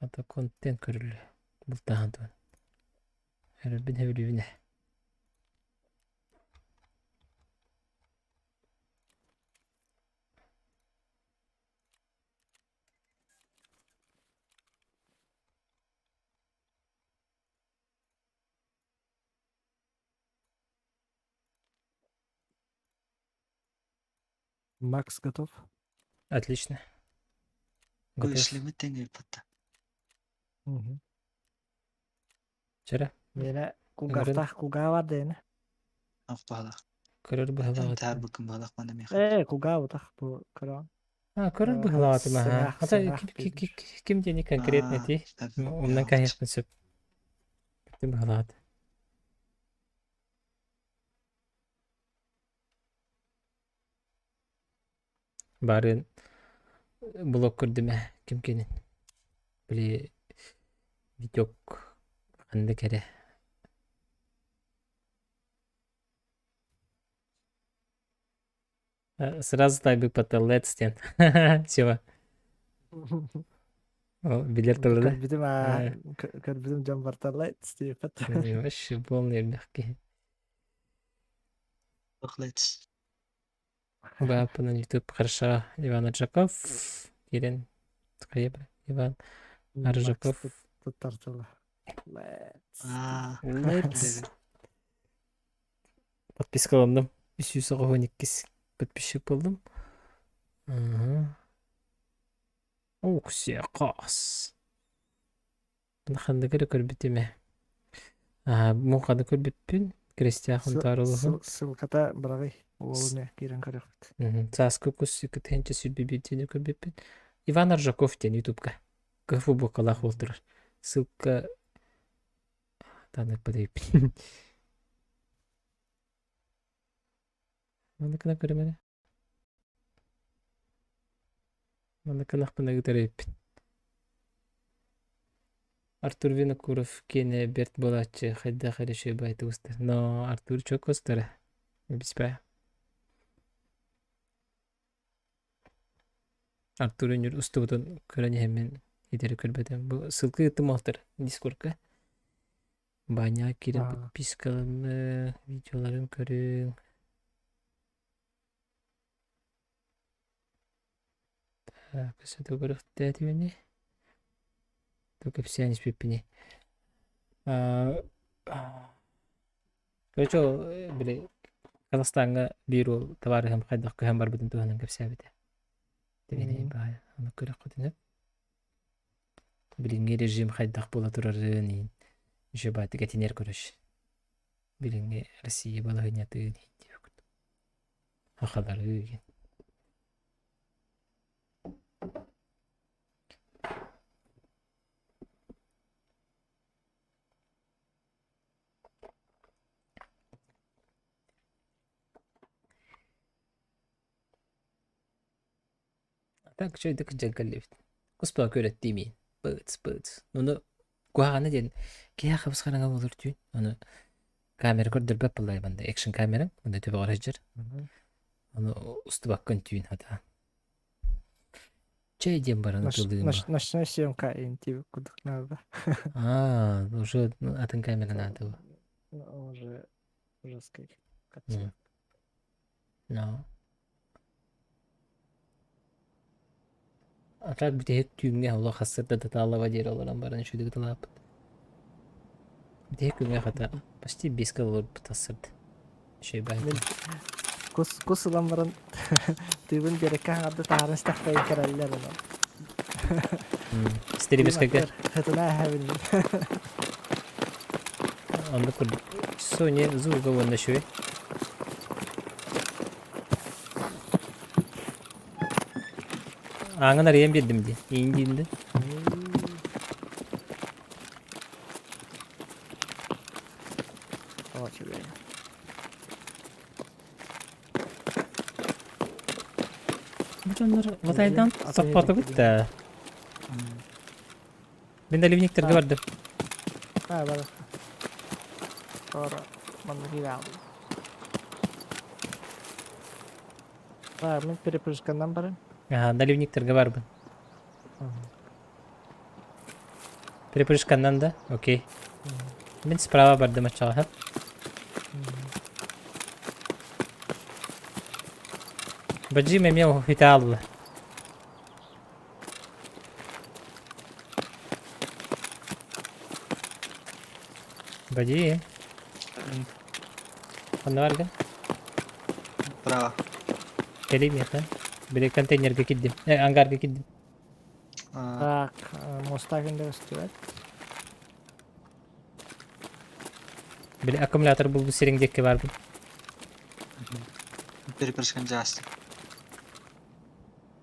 Ата контент көрүллүө. Бултаһан туһун. Өрөбүн сөбүлүүбүн ээ. Макс готов? Отлично. Готов. Көшлеме тэҥ ылбата. Мгм. Чара. Миэнэ кулгаахтаах кулгааҕа бар да ини. Ах баһылах. Көрөр быһылаах Таар быкын баһылах мана миэхэ. Ээ, кулгаабытах бу көрөҕүн. А, көрөр быһылаах аха. Сыҥаах, Ата сыҥаах ким, дииллэр. ким диэни конкретно Аа, этий? Умнан каһыахпын сөп. Ким быһылаах Барын блок көрдүм ээ, ким кинин. Били Витек ханнык эрэ. Сразу тайбык потеллец диэн. Сева. Билэр тылы да. Көрбүтүм аа, көрбүтүм дьон барталлайт диэппэт. Вообще полный элбэх киһи. Let's. Бааппынан YouTube хорошо. Иван Аржаков. Кирен. Скорее, Иван Аржаков. Туттар тылы. Let's. Аа, Let's. Подпискаланным. 392 подписчик болдум. Ага. Ух, сиакас. Ханныгы эрэ көрбүтүм ээ. Аа, муҥханы көрбүппүн, Крестьян Хонтаарылыһын. Ссылката быраҕый. Уолу киирэн көрүөхпүт. Сааскы кус тыһыынча 121 көрбүппүн. Иван Аржаков диэн ютубка. КФУ буоккалаах уол турар. Ссылка. Хатаан ыппыт эбиппин. Манна гына көрүмэнэ. Манна гынахпына ыытар эбиппин. Артур Винокуров киэнэ бэрт буолааччы хайдах эрэ үчүгэй баайдык устар. Но Артур чөкө устара. Биспэ. Артур Өнүр устубутун көрөн иһэммин итэри көрбөтүм. Бу ссылка ыыттым алтыр Дискордка. Баня киирэн подпискаланы, видеоларын көрүҥ. Так, өссө көрүөхтээтибини. Ту кэпсээн испиппини. Короче, били Казахстаҥҥа биир уол табаарыһым хайдах көһөн барбытын туһунан кэпсээбитэ. Тигини баай, ону көрөххүтүнэ. Билиҥҥи режим хайдах буола турарын иһин еще баатык этинэр көрөш. Билиҥҥи Россия балаһыанньатын иһин диэбит. Хахалары диэн. Так үчүгэйдик кырдьан кэллибит. Куспаҕа күөрэттии миин. Быц быц. Ону куһаҕана диэн киһи хабыс-хараҥа буолар түүн. Ону камера көрдөрбөт буоллаҕай манна экшн камера мында төбөҕөр сылдьар. Ону устубаккын түүн хата. Чэй диэн баран ытылыым. Ночной съемка интип кудук надо. А, уже атын камера надо. Уже жесткий. No. А так бүтэһик түүҥҥэ олох хассырда да тааллаба диэри олорон баран үчүгэй ыталааппыт. Бүтэһик күҥҥэ хата почти биэскэ олорбут хассырда. Үчүгэй баайда. Кус кус ылан баран тыыбын биэрэккэ хаҥарды таһааран истэхпэ кэрэллэр онон. Истерибискайга. Хытына эһэбин. Оннук курдук. Соня звуга уонна үчүгэй. Ааҥын арыйан биэрдим дии. Иин диин да. О, үчүгэй. Бу дьоннор Ватайдан соппотубут да. Мин наливниктарга бардым. А, бар. Ора, манна киирэ А, мин перепрыжканан барым. Аха, наливниктарга барбын. Перепрыжканнан да? Окей. Мин справа бардым оччоҕо. Баджим эмиэ уһутаалла. Бадьи. Ханна баргын? Право. Кэлий миэхэ. Били контейнерга киирдим. Э, ангарга киирдим. Так, моста күндэ көстүбэт. Били аккумулятор булбут сириҥ диэкки барбын. Перепрыжкан дьаастым.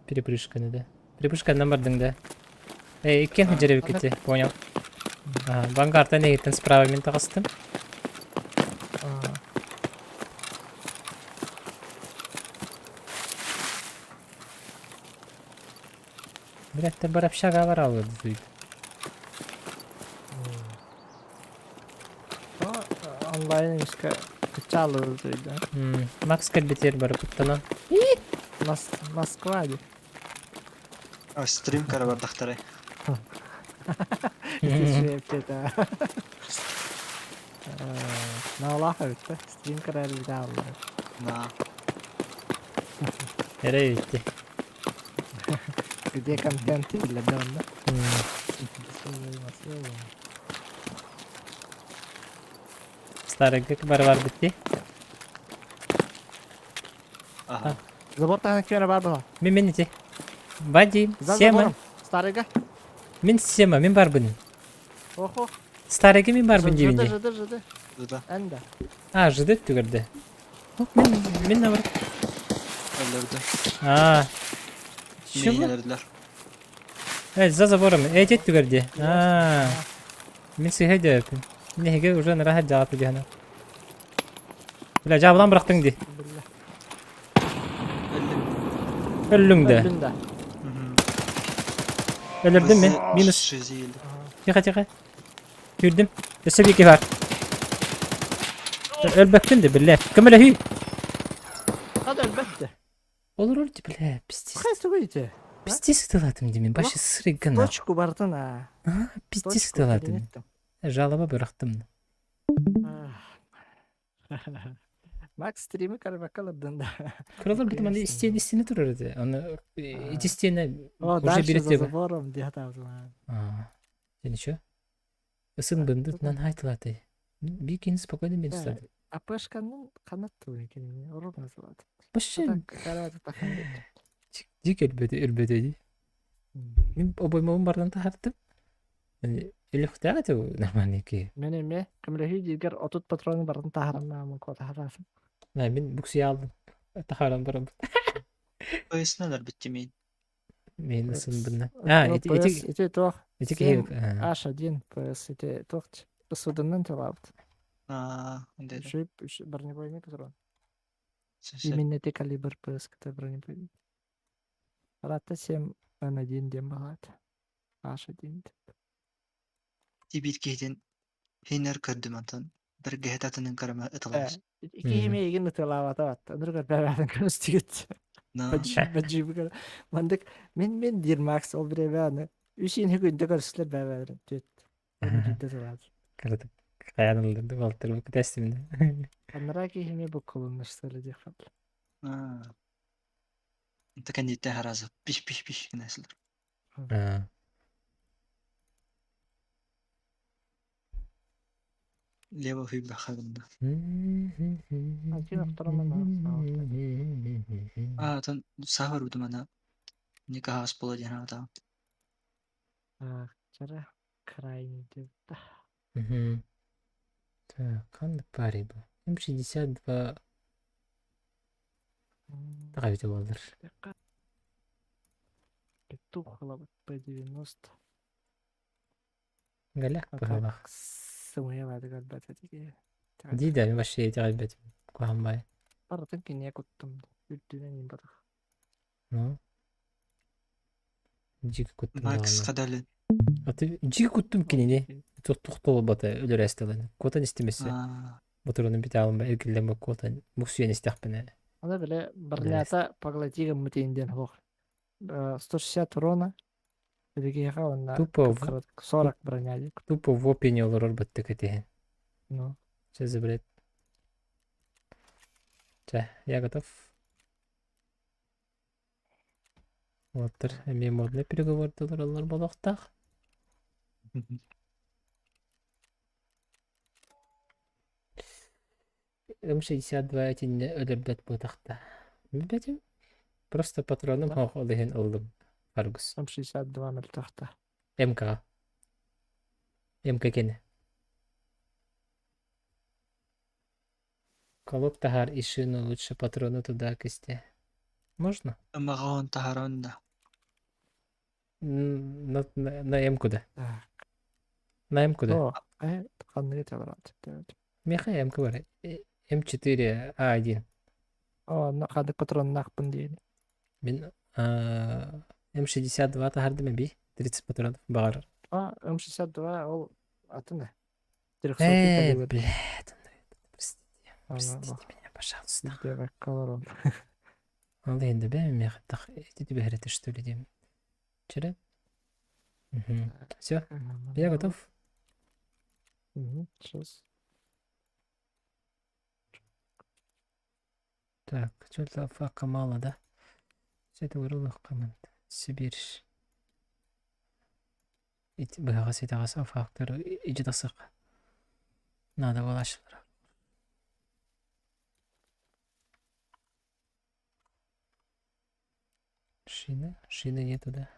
Перепрыжканы да. Перепрыжканнан бардың да. Э, иккиэн сылдьар эбиккити, понял. Ага, бангартан эһиттэн справа мин таҕыстым. Блядь, бар общага бар алды дейді. Онлайн эмискэ кычаалы дейді. Макс кэлбитигэр бары куттанан. Москва дии. Стрим көрө бардахтарай. Наалаах эбит да. Стрим көрөр видеолар. На. Эрэ эбитти. Где контент биллэр да онно. Старыйга бары барбыт дии. Ага. Забор таһынан ким эрэ баар буолла. Мин мин ити. Вадим, За Сема. забором. Старыйга. Мин Сема, мин барбын. Охо. Старыйга мин барбын диибин Жды, дии. жды, жды. Да. Эн да. А, жды түгэрдэ. Мин мин наоборот. Өлөрдө. А. Миигин Чего? өлөрдүлэр. Э, за забором. Э, дед түгэрдэ. А. Мин сыһа дөпүн. Нэһиги уже нараһа дьааты диһана. Бля, жабылан бырахтыҥ ди. Биллэ. Өллүм. Өллүҥ да. Өллүн да. Өлөрдүм мин. Минус. Шизили. Тихо, тихо. Күүрдүм. Өссө биир киһи бар. Өлбөккүн да, биллэ. Көмөлөһүү. Хад өлбөттө. Олорор ди, бля, пиздец. Хай сугуйте. Пиздец ытылатым димин. Башы сырыгына. Точку бартын а. Пиздец ытылатым. Жалоба бырахтым. Макс стримы карбакка алырдын да. Кыралар бит маны истиэн истине турар edi. Аны ити истиэне О, уже дальше за бирете. забором дии хатаабытым. Сен еще? Сын бындытынан хайтылаты. Бикин спокойно мен ұстады. АПшканын канат туын екен, ровно салат. Башы Так, тахан дик өлбөтө өлбөтө ди. Мен обоймабын бардан тахартым. Өлөхтәгә те нормальный ки. Мен эме көмөлөһүү дииргэр 30 патроны барын таһарамнаамын куотаһараасым. На мен буксия алдым. Тахарам барам. Поясналар битти мин. Мен сын бында. А, эти эти Ити туох эти Семь ки. H1 PS ити туох судуннан төлаабыт. Аа, ондай. Шип бронебойный патрон. Именно ты калибр PS это бронебойный. Рата 7 N1 диэн баҕаат. H1 Тибит киһитин хинер көрдүм антон. Бір гэһэт атынын карама ыталар. Икки мейгин ытылаабата бат. Онур бэбээтин көрүстүгүт. На. Баджибы Мандык мен мен диир Макс ол бире аны. Үсин хүгүндө көрүстүлөр бэбээтин түт. Оны тылаат. Кырдык. Каянылды балтыр бу тестимде. Аннара киһиме бу колуннаштыры диэх фал. Аа. Инта кэнниттэн харазы пиш пиш пиш гынасылар. А. Лево хүйбэ хагында. Один Аа, тон сахар удумана. Никахас бола диэн ата. Чара крайний деп. Мгм. Так, ханнык баар бу? М62 таҕа эбитэ буоллар. Петух П90. Галях быһалаах. Сымыйа көрбөт этиги. Дии да, вообще итэҕэйбэтим. Куһаҕан баай. Барытын киниэ куттум. Үрдүнэн иин батах. Ну. Дьиги куттум Макс даҕаны. хадалын. Аты дьиги куттум кинини. Тохтоболбата өлөр эстелен. Куотан истимесе. Аа. Моторунун бите алынба эргиллен куотан муксуен истэхпине. Аны биле барлята поглотига мутинден хох. 160 урона. Билигиэхэ онна Тупо в- 40 броня дик. Тупо в опине олорор баттык этиһин. Ну. Сейчас забрать. Чэ, я готов. Уоттар эмиэ модный переговордылар олор болохтаах. М62 итиннэ өлөрбөт буотахта. Билбэтим. Просто патроным Да. хоох ол иһин ыллым. Фаргус. М62 мөлтөхтө. МК. МК кene. Колок тахар и шину лучше патроны туда кисте. Можно? Ымаҕаон таһарон да. На М-ку да. Так. На М-ку да. О, э, ханныгы табарат. Меха М-ка бар. М4 А1. О, ханнык патроннаахпын диэн. Мин М62 тахардым эби. 30 патронов баар. А, М62 ол атын 300 калибр. Блядь, Андрей, простите. Аны, Простите меня, пожалуйста. Видео колорон. Ал енді бә меха тах эти тебе что ли дем. Вчера? Все, я готов. Сейчас. Так, что-то фака мало, да? Все это урылых команд. Сибирь. Быһаҕас итэҕэс фактор ижи тасык. Надо было. Шина? Шины нету, да?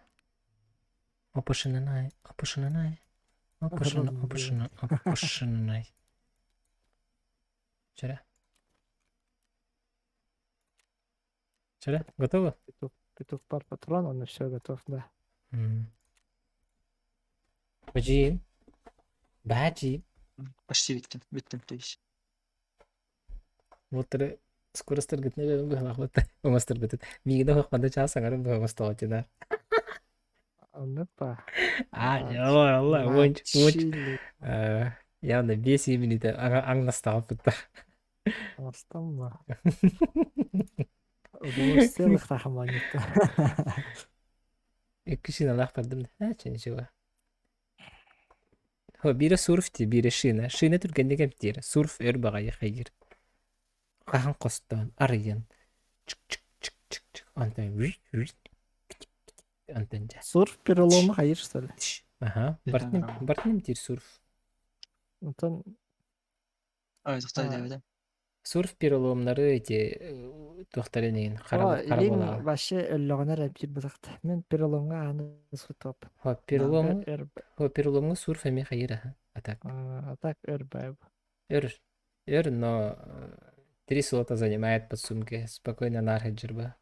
Опушинанай, опушинанай. Опушина, опушина, опушинай. Вчера? Вчера? Готово? Петух, петух пар патрон, он все готов, да. Баджи. Баджи. Почти бүттүм. Бүттүм то есть. Вот скоростаргытын эбэбин быһалаахпыт оҥосторгутун. Миигин оһох ханна чаас саҥарым быһа оҥостоҕутуна. Оннук ба. А, алла, уонч, уонч. Явно бес минута аҥнастаҕаппытта. Оҥостон ба. Удовольствие рахаманньыкта. Икки шиналаах бардым да. Чэ, ничего. Хо, биирэ сурф дии, биирэ шина. Шина түргэнник эмтиир, сурф өр баҕайы хайыыр. Хаһан хостоон, арыйан, чык-чык-чык-чык-чык, онтон онтон дьэ. Сурф перелома хайыр, что ли? Аха, бартын, бартын эмтиир сурф. Онтон Ой, тохтоо диэбитим. Сурф переломнары эти туохтарын иһин О, илиҥ вообще өллөҕүнэ эрэ биир бытахта. Мин переломҥа ааны сутуоп. Хо, перелому, хо, переломҥа сурф эмиэ хайыр аха. А так. А так өр бай. Өр, өр, но три слота занимает под сумки. Спокойно нар хаджирба.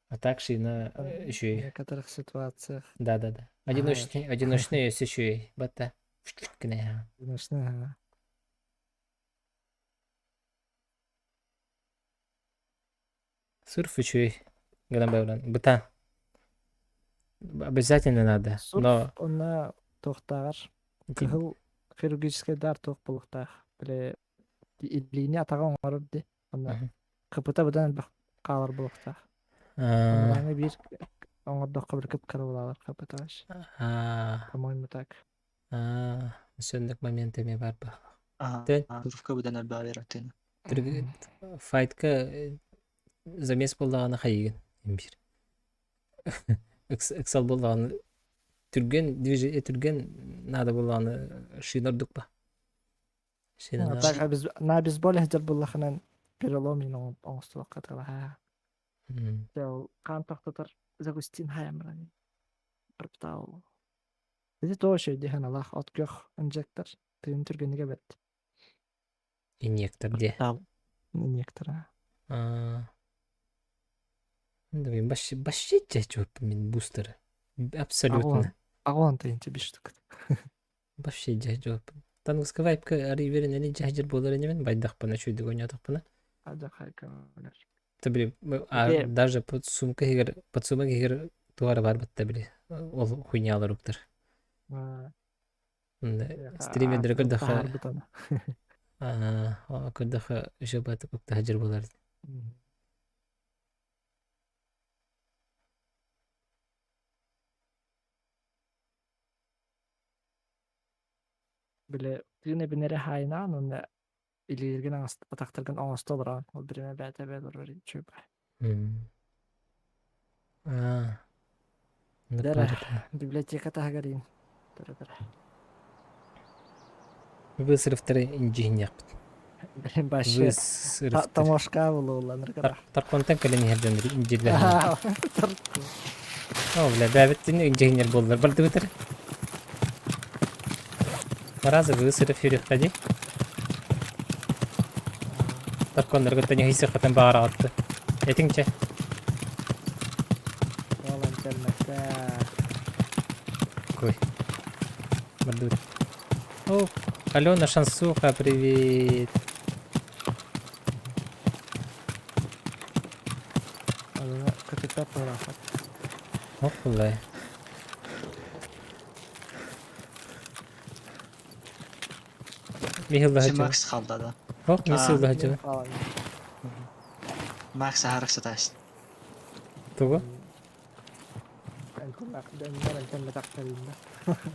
А так шина еще В некоторых ситуациях. Да-да-да. Одиночный, одиночный есть еще и. Батта. Одиночный, ага. Сурф үчүгэй гынан баран быта обязательно надо, Сурф но онно туохтааҕар кыһыл хирургическай дар туох буолуохтаах. Били илиини атаҕа оҥорор дии. Онно кыпыта быдан элбэх хаалар буолуохтаах. Анарааҥы биир оҥордоххо били кып-кыра буолалар кыпыта По-моему, так. Соннук момент эмиэ баар ба. Сурфка быдан элбэҕи биэрэр Файтка замес буоллаҕына хайыгын биир. Ыксал буоллаҕына түргэн движение түргэн наада буоллаҕына шина ордук ба. Шина Так на бейсболе сылдьар буоллахынан перелом оҥостуохха тылаһа. Хаан тохтотор Загустин хайамран пропитал. Ити то үчүгэй ханалаах от күөх инжектор тыын түргэннигэ бэрт. Инъектор диэ. Инъектора. Блин, вообще, вообще мин бустеры. Абсолютно. Аҕуон тыйынча биш штук. Вообще дьэ Тангыска вайпка арыйверин дьэһдьэр буолар инибин байдахпына үчүйдүк ойнотохпуна. Та били а даже под сумка иһигэр под сумка иһигэр туара бар батта били ол хуйнялар уктар. Стримердери көрдөхө көрдөхө еще баты укта хажыр болар. Били тыын эбинэри хаайынаан уонна илиилэргин атахтаргын оҥосто олороон ол биримэ бээтэ бэт олорор үчүгэй. Дэрэ библиотека таһыгар иин төрөтөрө. Высрывтары инжиһинньэхпит. Блин вообще таможка булууланыр Тарконтан кэлэн иһэр дьон инжирлэр. О, бля, бэбиттин инженер буоллар бардыбытыр. Раза высырыв хүрүххэ дии. Тарконнарга тэньэһийсэххитин баҕараҕытты. Этиҥчэ. Уолан кэлмэтэ. Кой. Бардыбыт. О, Алена Шансуха, привет. Алена көтүппэт буолааххыт. Ох, бля. Михил Макс қалды да. Ох, Михил хаджы. Макс аһарык сатаас. Тугу?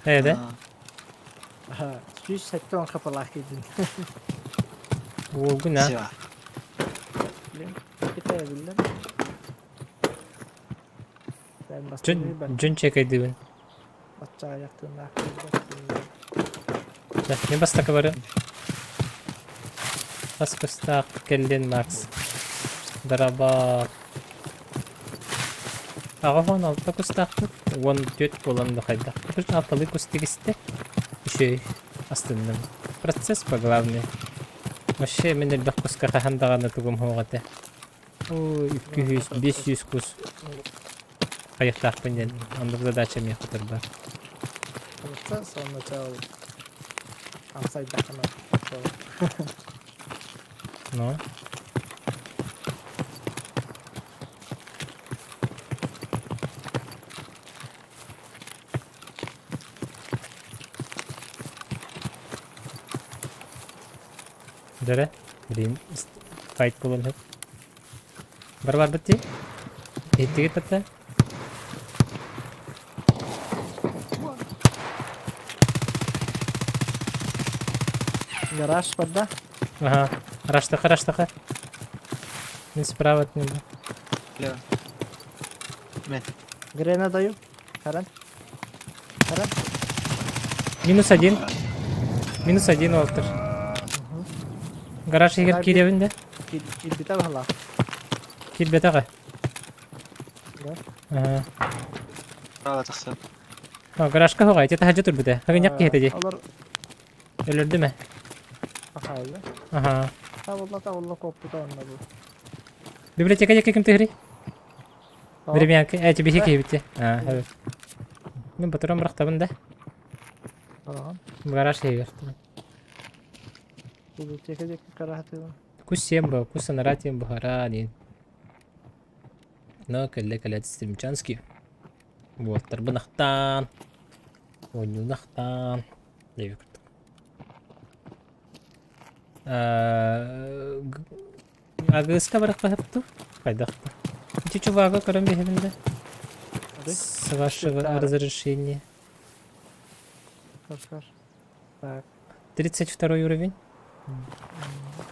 Эде? 180 хапалаах киирдин. Уолгун а? Китэ биллэн. Дьон чекайдыбын. Баччаайахтыыннаах. Мен бастакы бары. Бас кустаах кэллин Макс. Дараба. Аҕа алта кустаахпыт. 14 буолан да хайдах. Алталыы кус тигистэ. Үчүгэй. Астынным. Процесс по главный. Вообще мин элбэх куска хаһан даҕаны тугум суох этэ. Ой, 200, 500 кус хайыахтаахпын диэн оннук задача миэхэ турбат. Сонно чал амсайдахына. Ну. Дөрө, блин, файт буолан сөп. Бар барбыт дии. Иһиттигит батта. Гараж барда. Ага, раштаха, раштаха. Мин справа от него. Бля. Мен. Грена даю. Харан. Харан. Минус один. Минус один, Уолтер. Гараж егер кииребин да? Киирбитэ баһылаах. Киирбэтэҕэ. Да? Ага. Право тахсан. О, гаражка хоҕай, ити таһырдьа турбута. Хагынньах киһитэ дии. Олор Өлөрдүм ээ. Ахайлы. Аха. Табылла табылла куоппута онно бу. Библиотека диэки ким тыһырый? Тоҕо? Времянка. Э, биһи киһибит. Аа, эбит. Мин батыран бырахтабын да. Тоҕо? Гараж иһигэр. Библиотека диэки караһатыыбын. Кус сиэн бу, кус санара тиэн буһара диэн. Но кэллэ кэлэ Стремчанский. Уолтарбын ахтаан, оонньууну ахтаан диэби курдук. Агыска барахпаһыпту? Хайдах Ити чувага көрөн биһэбин да? С вашего разрешения. Көр, Так. 32 уровень.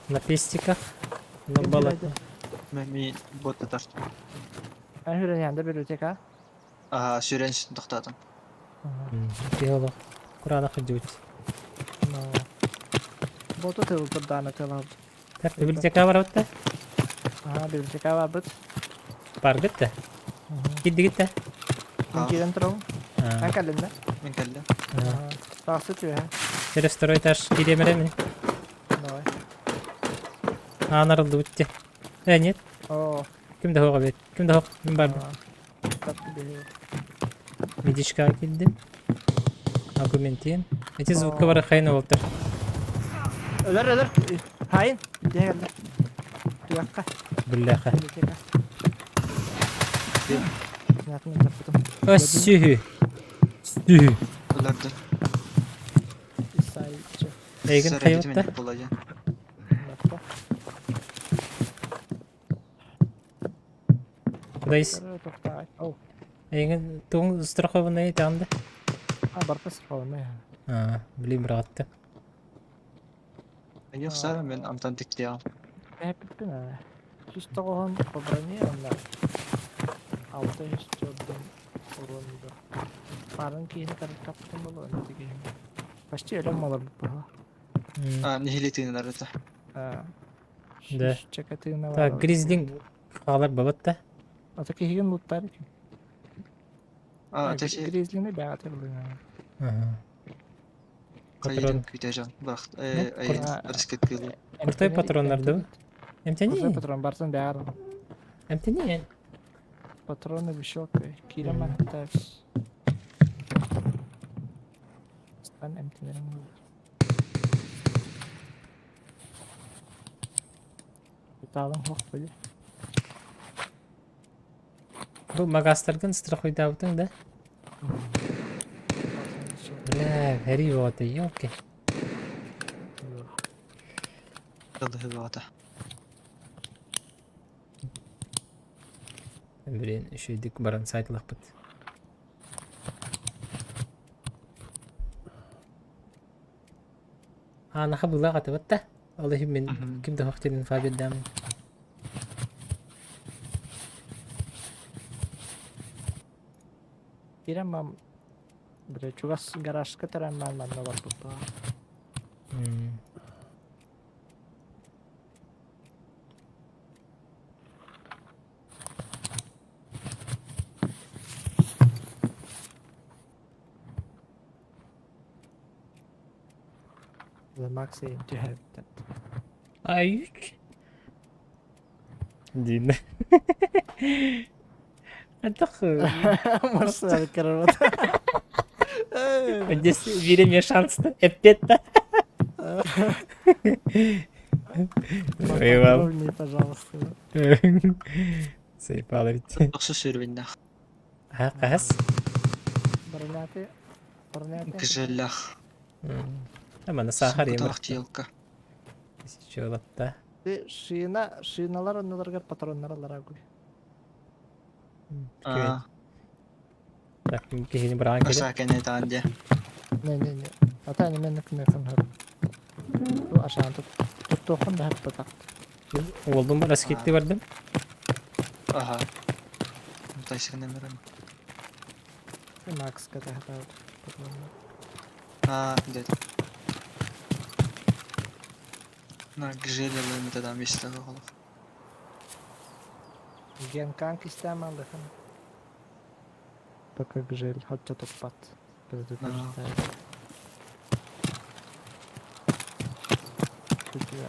На пестиках. На балах. Мен ботта тартым. Эн хүрэн библиотека. Аа, сүрэн тохтоотум. Киһи Кураанах сылдьыбыт. Боту тылтыр даана тылабыт. Так, библиотека барабыт да? Ага, библиотека барбыт. Баргыт да? Кирдигит да? Мин киирэн турабын. Эн кэллин да? Мин кэллим. Тахсы түһэ. Через второй этаж киириэмэрэ мин. Давай. Аан арыллыбыт те. Э, нет. О. Ким да хоҕа бит. Ким да хох. Мин бардым. Медичка киирдим. Аргументин. Эти звукка бары хайын олтар. Өлөр, өлөр. Хайын. Дьэ кэллэ. Туякка. Биллэхэ. Ө Сүһү. Сүһү. Өлөрдүн. Эйигин хайыатта? Кудайс. Эйигин тугуҥ страхованный даҕаны да? А, барыта страхованный. Аа, блин, быраҕатта. Айыахсара мен амтан тиктиэҕим. Эппиппин ээ. 109 по броне онно 604 урон Парын киһини таптым боло Почти өлөм олорбут быһа. А, нэһилиэ тыынар это. Да. Так, гризлинг хаалар бабат да. Ата киһигин луттар А, тэси Гризлини бэҕэтэ булына. Ага. Патрон. Күүтэ Бах, э, рискет кыылы. Куртай патроннар да? Эмтени. Куртай патрон барсын бэҕэр. Эмтени. Патроны выщелкай. Киирэн мантас. Стан эмтенерин Италым хох били. Бу магазтаргын страхуйдаабытыҥ да? Бля, хэрий боҕото, ёлки. Тылыһы боҕото. Блин, үчүгэйдик баран сайт ылахпыт. Аанаха былаах атыбат да. Ол иһин мин ким да суох диэн инфа биэрдээмин. Киирэн мам бile чугас гаражка тэрэн манна барбыппа. The Maxi түһэбиттэр. Ай. Диин. Антах Марсал карабат. Здесь биир эмиэ шанс эппиэт да. Ой, Поподробнее, пожалуйста. Сайпал ведь. Тохсус сүүрбэннээх. А, хас? Броняты. Броняты. Гжелях. Амана сахар Сумкатаах емир. тиелка. Чолатта. Ты шина, шиналар оннуларыгар патроннар аларагуй. Аа, Так, киһини быраҕан кэлин. Аса кэнэ таан дьэ. Не, не, не. Ата ани мен күнэ хар. Бу ашаан тут. Туттуохун да хаппатак. Уолдум раскитти бардым. Аха. Тайсыгын эмэрэн. Макс ката хатаут. Патроннар. Аа, дед. На гжелелер метадан бестағы холох. Генкан кистәм алдыхан. Пока гжель хотя туппат. Предупреждаю. Күтүө.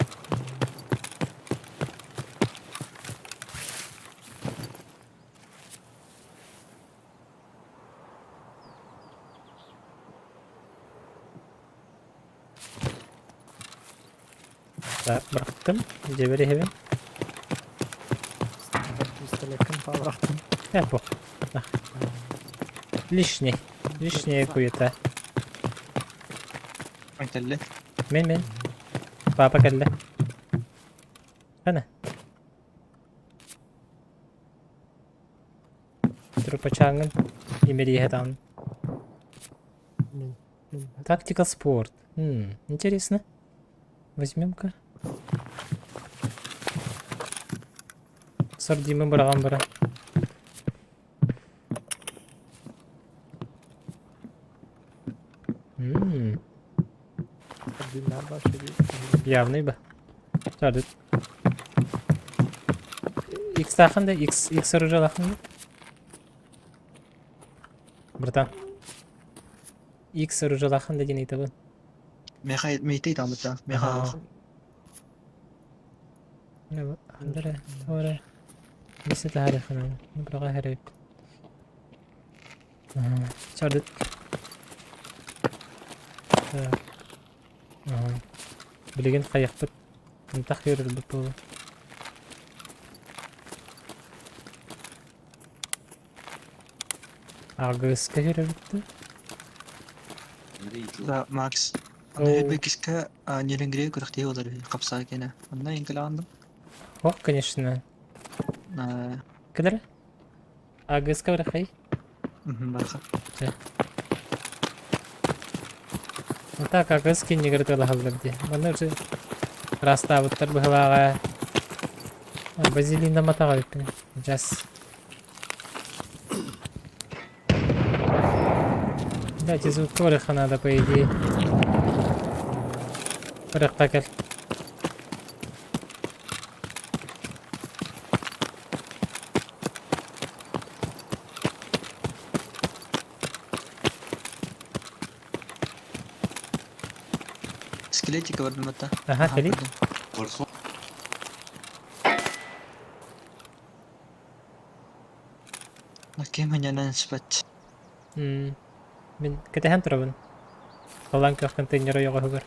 Так, бырахтым. Дьэбэри хэбин. Пистолетын палрахтым. Я бу. Лишний. Лишняя хуета. Айталле. Мен мен. Папа кэллэ. Ана. Трупачаңын имериһэ таан. Мин. Мин. Тактика спорт. Интересно. Возьмем-ка. Сардимы быраган бара. М, Дина башыби. Явный бы. Сардыт. X тахын да, X, X оружие лахын да. Братан. X оружие лахын да диэн ыйтабын. Меха мейтей таамыта. Меха. Андре, Торе. Миссе таарыхынан. Быраға хэрэг. Чардыт. Так. Ага. Билигин хайахпыт. Ынтах көрөрбүт буолу. Агыска көрөрбүттү. Да, Макс. Оо. Аны бекиске нереңгире күрәхтей олар капса кене. Анда инкеландым. Ох, конечно. Кедер? Агыска барахай. Барха. Ну так, агыски не говорит ди. Маны уже растабыттар быһылааҕа. Базилина матаҕа бүппүн. Жас. Дайте звук пороха надо, по идее. Порохта кэл. Скелетика бардым ата. Аха, кэлий. Кем ханянан спат. М, Мин кэтэһэн турабын. Халлаан күөх контейнер ойоҕоһугар.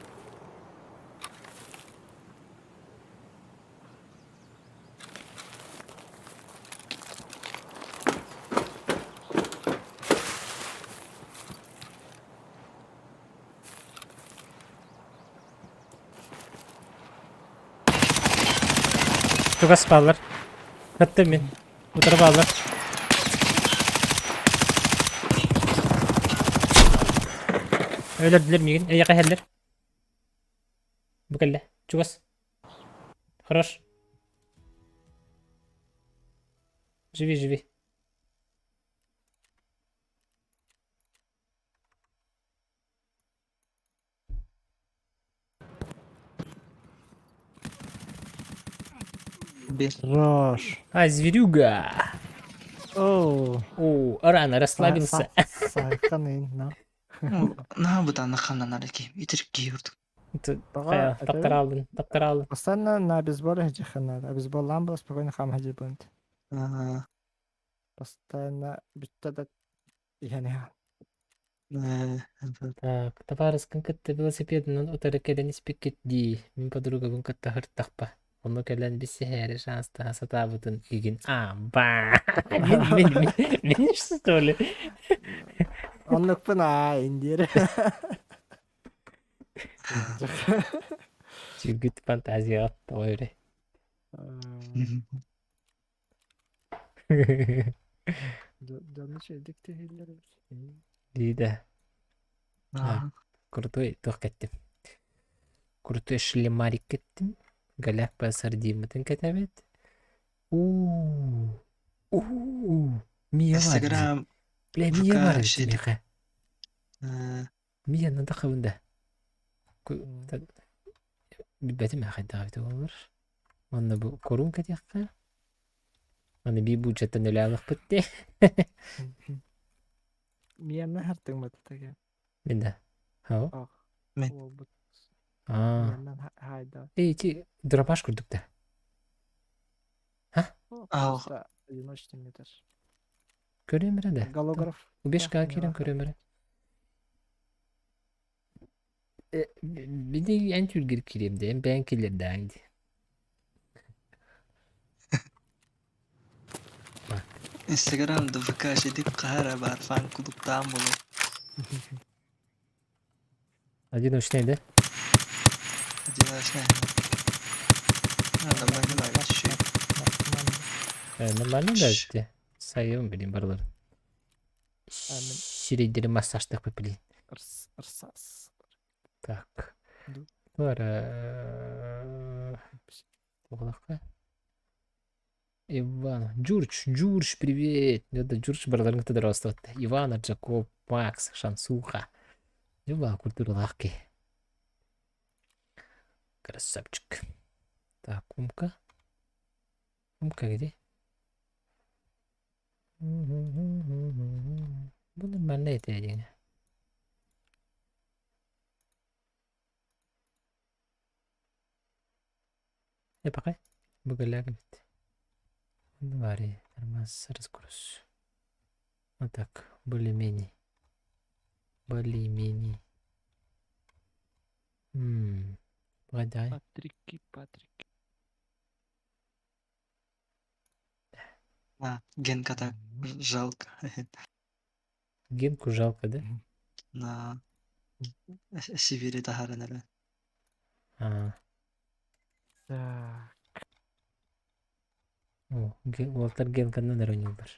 Чугас бааллар. Хаттым мин. Утары бааллар. Өлөрдүлэр миигин. Эйиэхэ иһэллэр. Бу кэллэ. Чугас. Хорош. Живи, живи. Бир. Хорош. А, зверюга. Оу. О, рано расслабился. Сайканын, на. На бутан ханнан ки. Итерик кийурдук. Баҕа, Таптара алдын, таптара алдын. Постоянно на обезболе надо. Обезбол было спокойно хам хаджи бунт. Аа, Постоянно бүтті да яне. Ээ, Так, табаарыскын кытта велосипедынан утары кэлэн испиккит дии, мин подругабын кытта сырыттахпа. Онно кэлэн билсиһээри шанстаһа сатаабытын игин аамбаа. Мин, мин, мин, мин что ли? Оннукпун аа индиэр. Сүргүт фантазияҕа тоҕо эрэ. Дьону үчүгэйдик түһүүллэр эбит. Дии да. Крутой туох кэттим. Крутой шлемарик кэттим. Голяк сардиммытын кэтэбит. Уу. Уу. Мия бар дии. Инстаграм, Бля, Мия ВК бар эбит шедик. миэхэ. Мия надо да. Билбэтим хайдах эбитэ буоллар. Уонна бу курун кэтиэххэ. Аны биир бюджеттан өлөөлөхпүт дии. Миэнэ хартыҥматыга. Мин да. Хау. Ох. Мин. Уолбут. Аа. Миэннэн хаайда. Эй, ити дробаш курдук да. Ха? Ах. Просто одиночный метр. Көрүөм эрэ да. Голограф. Убешкаҕа киирэн көрүөм эрэ. Били эн түүлгэр киириэм да, эн бэйэҥ киллэрдээҥ дии. Инстаграм да ВК шедик хаһара баар фан клубтаан буолуо. Одиночный да? Одиночный. Нормально баар түшүй. Нормально да эти. Сайым блин барыларын. Сирэйдэри массажтыахпыт блин. Ырсаас. Так. Бара... Туохалахха? Иван. Джурч, Джурч, привет! Это Джурч барыларын кытта дороостубатта. Иван, Аржаков, Макс, Шансуха. Дьуба культуралаах киһи. Красавчик. Так, Умка. Умка где? Бу нормально этэ диҥэ. Э, пока. Бүгүлээх эбит. Вари, нормас разгруз. Вот так, более-менее. Более-менее. М, Подай. Патрики, Патрики. А, Генка так жалко. Генку жалко, да? На Сибири таһааран эрэ. А, Так. о, уолтар Генканнан эрэ ойнууллар.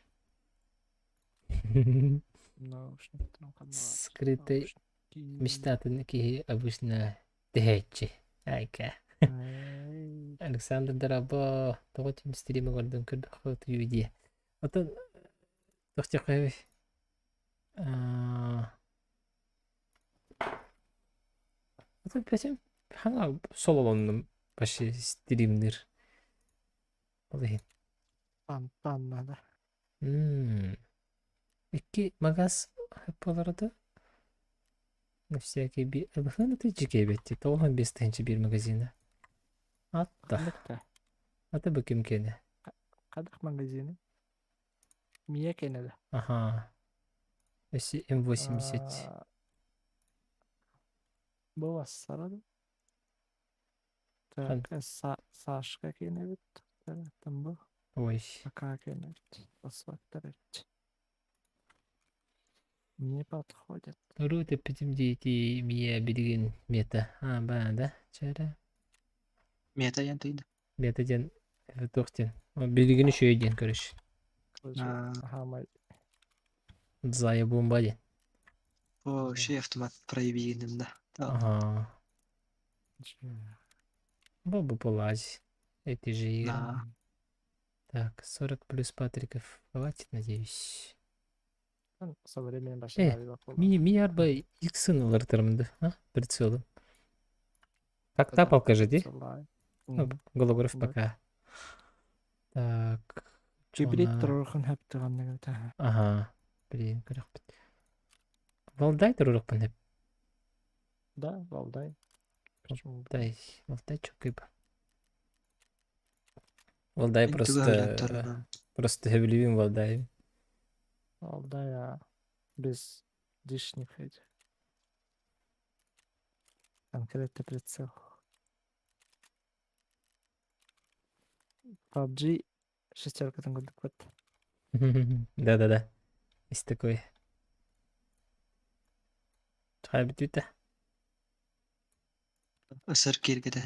Наушниктарын ханна баар? Скрытый Наушники. мечтатын киһи обычно тэһээччи. Айка. Ай. Александр Дарабо, тоҕо тим стрима көрдөн көрдөххө утуйуу диэ. Отон тохтеххэ Отон песем хана сололоннум почти стримнир. Ол иһин. Тан надо. М. Икки магаз болорду. На всякий би ылыхын тыжы Тоҕуһун бес тыһынча биир магазина. Атта. Ханнык Ата бу ким кene? Хадах магазины. Мия кэнэ да. Ага. Өссө М80. Бу вассарады. Так, Сашка кэнэбит. Там бу. Ой. Пока кэнэбит. Асфальттар эбит. Не подходит. Ру тэппитим диэти мия билигин мета. А, баа да. Чара. Мета диэн тыйда. Мета диэн туох диэн. Билигин үчүгэй диэн көрүш. Короче, А, ага, май. Зая бомба диэн. О, ши автомат проебигиним да. Так. Ага. Баба полазь. Это же игра. На. Так, 40 плюс Патриков. Хватит, надеюсь. Со временем Э, башня Ми, ми арба иксын ылыртырмды, а? Прицелом. Так тапалка же, ди? Ну, голограф Да. пока. Так. Гибрид Чона. турурхан хэптыганныгы та. Ага. Блин, көрөкпүт. Валдай турурукпун деп. Да, Валдай. Почему бы? Валдай, Валдай чөкөй ба. Валдай Мин тугу өлөн просто турарым. просто хөбүлүүбүн Валдай. Валдай, а, без Дишник эти. Конкретно прицел. PUBG шестеркатын курдук вот. Да-да-да. Есть такой. Чай бүтүүтэ. Ысыр киэргэтэ.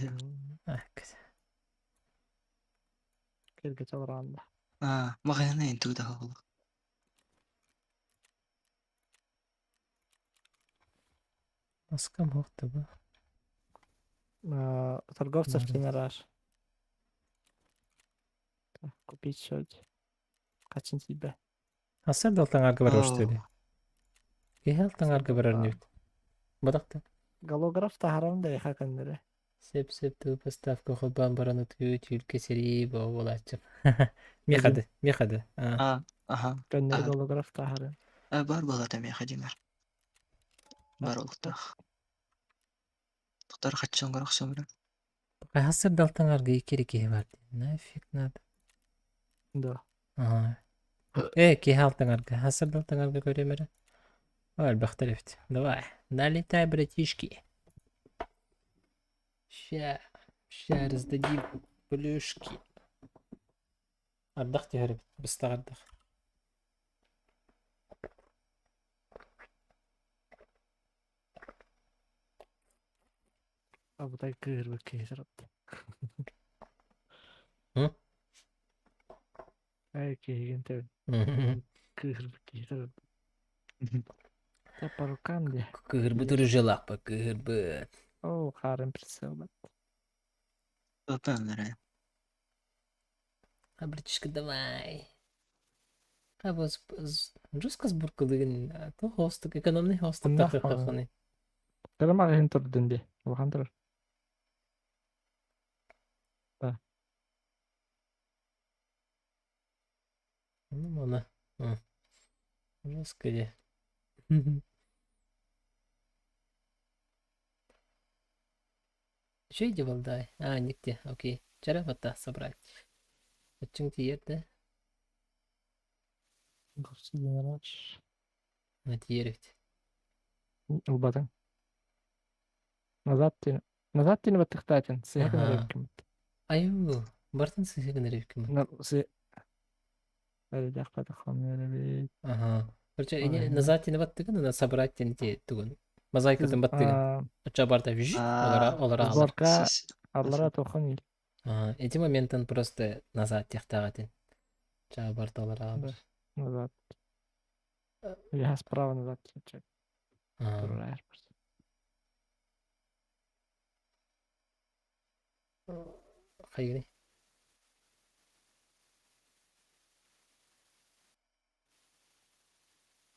Киргete олорон. Аа, маҕаһыына интугда оҕолор. Маскам суох бу. Торговцев Народ. тенераж. Купить счет. Хачин тебя. Хасар да алтаңарга барар Оо. что ли? Киһи алтаңарга барар небит. Бодакта. Голограф таһарам да яха көннөрө. Сеп-сеп тыл поставка холбаан баран утуйу түүлкэ сэрии буолааччым. Мехады, мехады. Аа. Аа, аха. Көннөрү Аа. голограф таһарам. Аа, бар буолата миэхэ дьиҥэр. Бар олуктаах. Тохтор хаччан көрөх сөбүлэ. Хасар да алтаңарга икки киһи бар. Нафиг надо. Да. Ага. Э, киһи алтаңарга. Хасар да алтаңарга көрөмөрө. Ой, элбэхтэр эбит. Давай, налетай, братишки. Ща, ща раздадим плюшки. Ардах түһэр эбит, быстах ардах. Абытай кыырбыт киһи сырытты. М? Ай киһигин тэбин. Кыырбыт киһи сырытты. Та по рукам де. Кыһырбыт ырыжалаахпа, кыһырбыт. Оо, хаарым прицел бат. Ыппамнара. А, братишка, давай. А вот жестко сборкалыгын, то хостук, экономный хостук Оннох тахыхханы. Кыра маҕаһыын турдун дии. Улахан турар. Да. Ну, мона. Жестко де. Еще иди валдай. А, нигде. Окей. Вчера вот так собрать. Почему тиер, да? Государственный На тиер ведь. Ылбатыҥ. Назад тиин. Назад тиин баттыхтаатын. Сыһа гынар Аха. эбиккин. Аю, бартын сыһы гынар эбиккин. Эрдэхпэтэх Ага. Короче, Ага. назад тиин баттыгын, ана собрать тиин ти тугун. Мозаикатын баттыгын. Оча барта вжик, олара олара алар. Сборка Сис. аллара тохон ил. А, эти моментын просто назад тихтагатын. Ча барта олара алар. Назад. Я справа назад. А. Турар. Хайгини.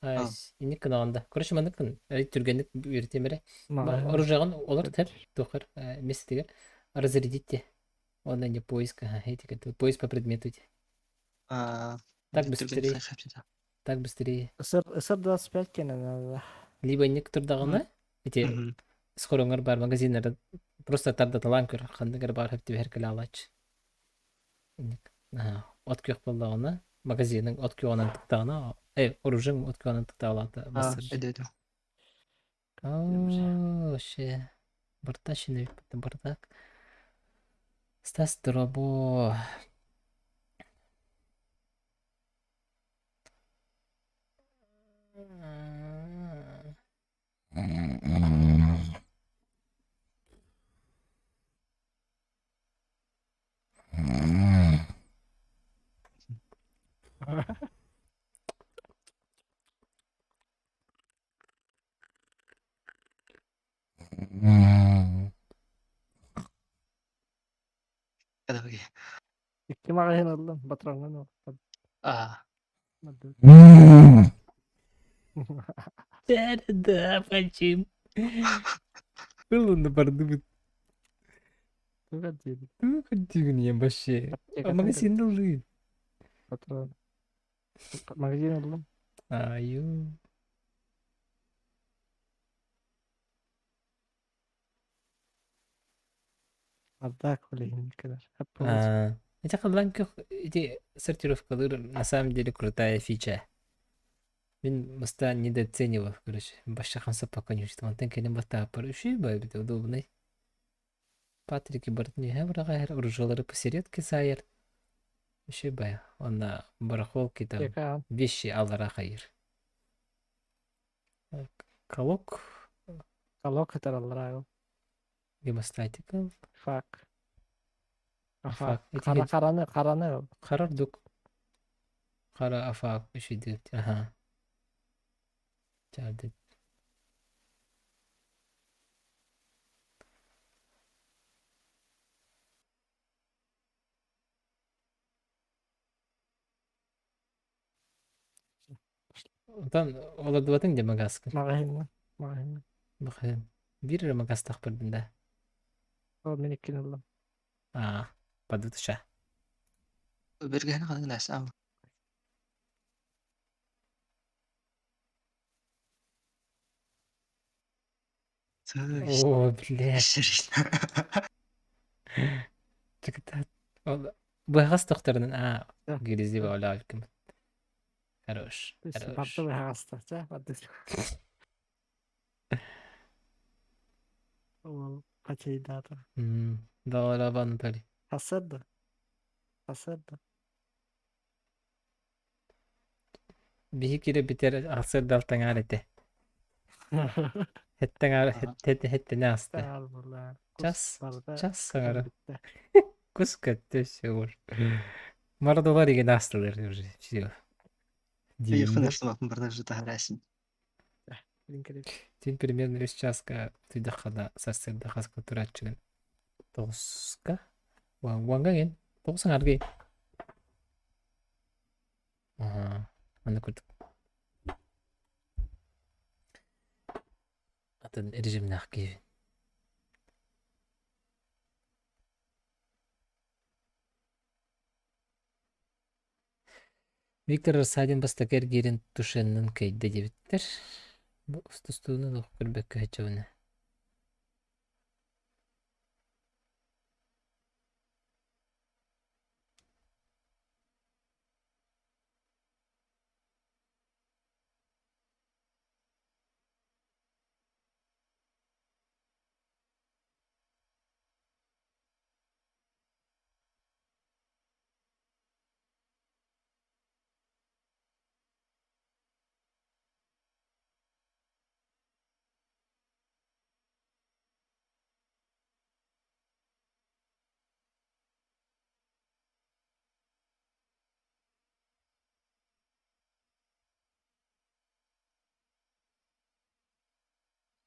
А. Инник кынаганда. Короче, маныкын түргенник үйрөтемере. Оружиягын олар тер тохар местеге разрядите. Он не поиск, ага, эти поиск по предмету. Аа. Так быстрее. Так быстрее. Сыр 25 кенен надо. Либо инник турдагына, эти скороңор бар магазиннер просто тардаталаан көр ханныгар бар хөптү бер алач. Инник. Ага, от көх болдагына, магазинның от көгөнөн тыктагына, оружиең от көгөнөн тыктагалата Аа, басыр. эдэ О, вообще. Бартачный бардак. Стас Дробо. Кадавги. Икки маҕаһыын ыллым. Батроҥҥун Аа. Да, да, почему? Был он на борду. Ну, я вообще. А магазин ыллы. Патрон. Магазин ыллым. Аю. Бардак билигин кэлэр. А, Эти халланка, эти сортировкалар на самом деле крутая фича. Мин бастаан недооценивал, короче. Башша хамсаппакка ньуучтум. Онтон кэлин бастааппар үчүгэй баайбыт удобный. Патрики барытын үөһэ быраҕа иһэр, оружиелары посередке саайар. Үчүгэй баайа. Уонна барахолки там Тека вещи аллара хайыр. Колок, колок ытараллар гемостатика, Фак. афак. Афак. Эти Хара хараны хараны ыл. хара ордук. Хара афак үчүгэй. Аха. Чарды. Онтон олордубатыҥ дии магаска. Маҕаһыыҥҥа. Маҕаһыыҥҥа. Бахыын. Биир эрэ магастаах да. Ол мин иккини ыллым. Аа, падытыша. Бэргэһэни ханнык наас О, блядь. Чыкта. Ол быһаҕас тохторунан аа Да. грязи оля Хорош, Барда хорош. быһаҕаста. Чэ, барды. Ол хачайдаата. Доллара Анатолий. Хасырда. Хасырда. Биһи кире битер арсыр далтаҥаар этэ. Хеттеҥаар хеттене аста. Таал була. Кус Час, барда час саҥара. бүттэ. Кус көттө все уж. Мордолар igen астылар уже все. Ыйыхпын Дивинде. астымаппын барда жутаһараасин. Билин кэлip. Тин примерно үс часка түйдэххана сарсыарда хаска турааччыгын. Тоҕуска. Уанга ген. Тоҕус аҥаргай. Аха. Аны курдук. Атын режимнээх киһи. Виктор Рассадин бастакы эргиирин тушенынан кыайда диэбиттэр. Бу устустууну туох көрбөккө сылдьабына.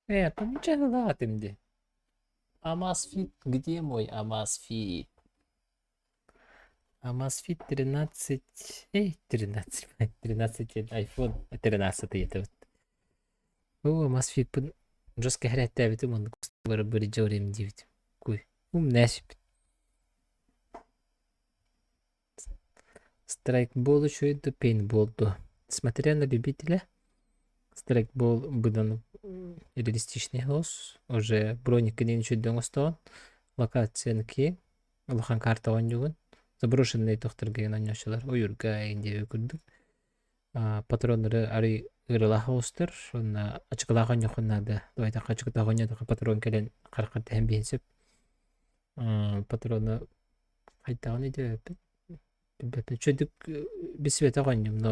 Э, помечала дии. Amazfit, где мой Amazfit? Amazfit 13... Эй, 13, 13 iPhone 13 это вот. О, Amazfit жестко хэрэттэбитим оннук бары бары дьорем диэбит. Куй. Умнэс. Страйкбол үчүгэй да пейнтбол дуо? Смотря на любителя, страйкбол быдан реалистичный соҕус. Уже брониккин үчүгэй оҥостоҕун. Локацияны киэҥ, улахан карта оонньуугун. Заброшенный тохторго оонньооччулар ойуурга диэби курдук. Патроннары арый ыарыылаах оҕустар. Уонна ачыкылаах оонньуоххун наада. Дуойдахха ачыкытаах оонньоотоххо патрон кэлэн хараххар тэһэн биһин сөп. Патрону хайдаҕын өйдөөбөппүн. Билбэппин. Үчүгэйдик билсибэтэх оонньуум, но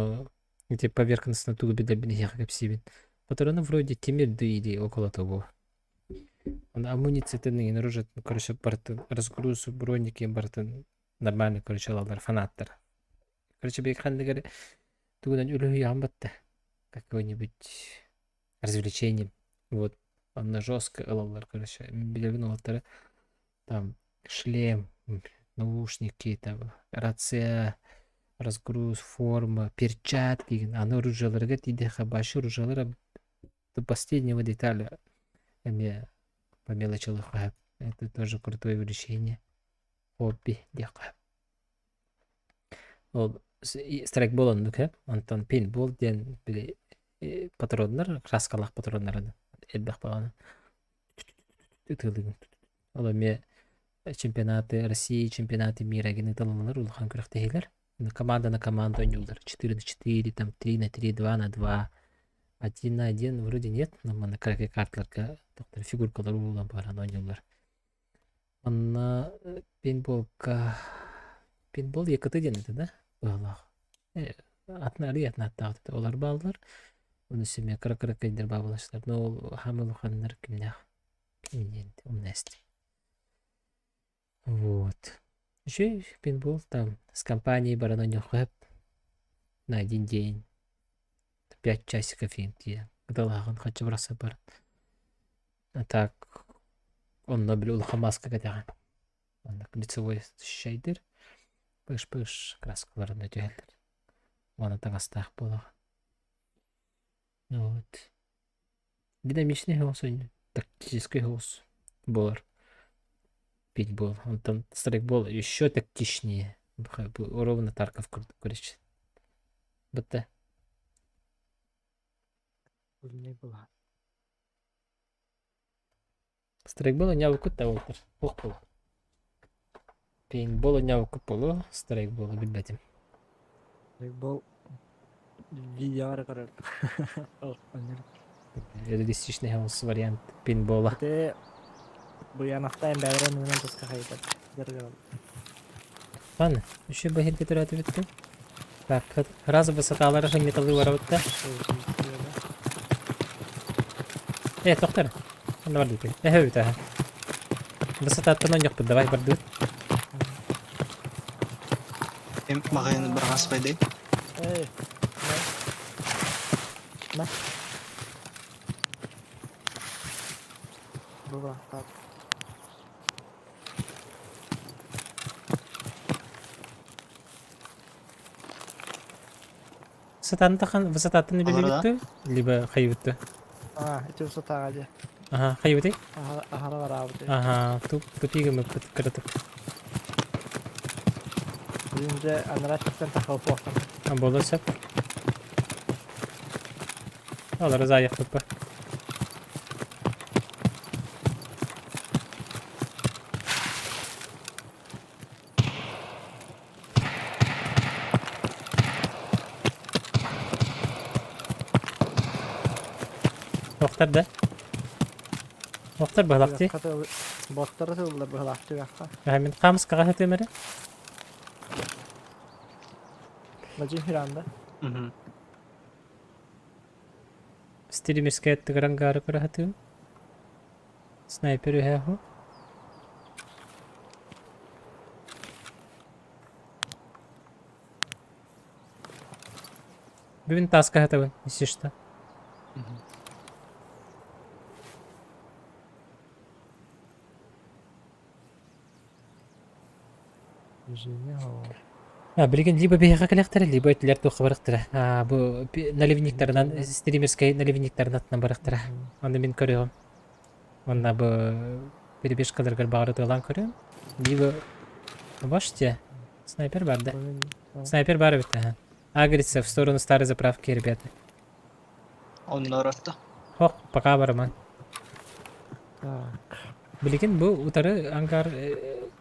ити поверхностно тугу билэрбин эһиэхэ кэпсиибин. Патроны вроде тимир дуу или около того. Аны амунициятын иҥин оружиетын короче барытын разгруз броники барытын нормально короче ылаллар фанаттар. Короче биһиги ханнык тугунан үлүһүйэҕин батта какой-нибудь развлечением. Вот. Онно жестко ылаллар, короче. Билэбин уолаттары там шлем, наушники, там рация, разгруз, форма, перчатки. Аны оружиеларга тиийдэххэ башы оружиелара до последнего деталя эмиэ по мелочи ылыахха Это тоже крутое увлечение. Хобби диэххэ. Ол страйкбол оннук ээ. Онтон пейнтбол диэн били патроннар, краскалаах патроннар элбэх баҕана ытыалыгын. Ол эмиэ чемпионаты России, чемпионаты мира гин ыталалар улахан күрэхтэһиилэр. Команда на команду оонньууллар. 4 на 4, там 3 на 3, 2 на 2. 1 на 1 вроде нет, но манна кыракый карталарга тохтор фигуркалар уулан баран оонньууллар. Манна пейнтболга пейнтбол ЕКТ диэн этэ да? Быһалаах. Атын арый атын аттаах этэ. Олар бааллар. Оны семья кыра-кыракайдар баабылаштар. Но ол хаамыл улаханнар кимнээх? Ким умнест. Вот. Еще пейнтбол там с компанией баран оонньуохха на один день. 5 часиков диэн кыталааҕын хаччы барахсан баран. А так онно били улахан мааска кэтэҕин. Онно лицевой защищайдыр. Пыш-пыш краскаларына түһэллэр. Уонна таҥастаах буолаҕын. Вот. Динамичный соҕус тактический соҕус буолар. Пейнтбол. Онтон страйкбол еще тактичнее. Ровно Тарков курдук короче. Бытта. Не была. Страйкбол оонньообуккут да буолтар. Туох буолуо. Пейнтбол оонньообуккут буолуо, страйкболу билбэтим. Страйкбол видеоҕа көрөр. Реалистичный хаус вариант пейнтбола. Ити Буяновтайм бэйэлэрин нынан туска хайытар. Дыргал. Ладно, еще бы хирге төрөөтүбүттү. Так, раз высоталары металлы барабытта. Тоқтар. Онно бардыбыт. Эһэ бүт. Высотаттан оонньуохпут, давай бардыбыт. Эм маҕайын быраҕас байдai. Эй. На. Була, так. Высотаны тахан, высотаттан Алар да? үлэлиибит либо хайыбытты. А, ити высотаҕа дьэ. Ага, хайыбыты? Аһара бараабыт. Ага, туп тупигы кыратык. Бүгүн анараа тахсан тахал суохтан. А буолар сөп. Олары зааяқпыппа. Охтар да? Охтар баһылахти. Боттары тыллар быһалаахты бахха. Мин хаамыскаҕа сытыам эрэ. Мажин хиранда. Стримерская тыгырангары көрө сатыым. Снайпер үһээху. Бүгүн таска сатабын, если что. Жизни А, билигин либо биһиэхэ кэлиэхтэрэ, либо этилэр туохха барыахтара. А, бу наливниктарынан, стримерскэй наливниктарынан аттынан барыахтара. Онно мин көрүөҕүм. Онно бу перебежкаларгар баҕара тыалаан көрүөм. Либо Баште, снайпер бар да. Снайпер бар эбит, ага. Агрится в сторону старой заправки, ребята. Онно ратта. Хок, пока бараман. Так. Билигин бу утары ангар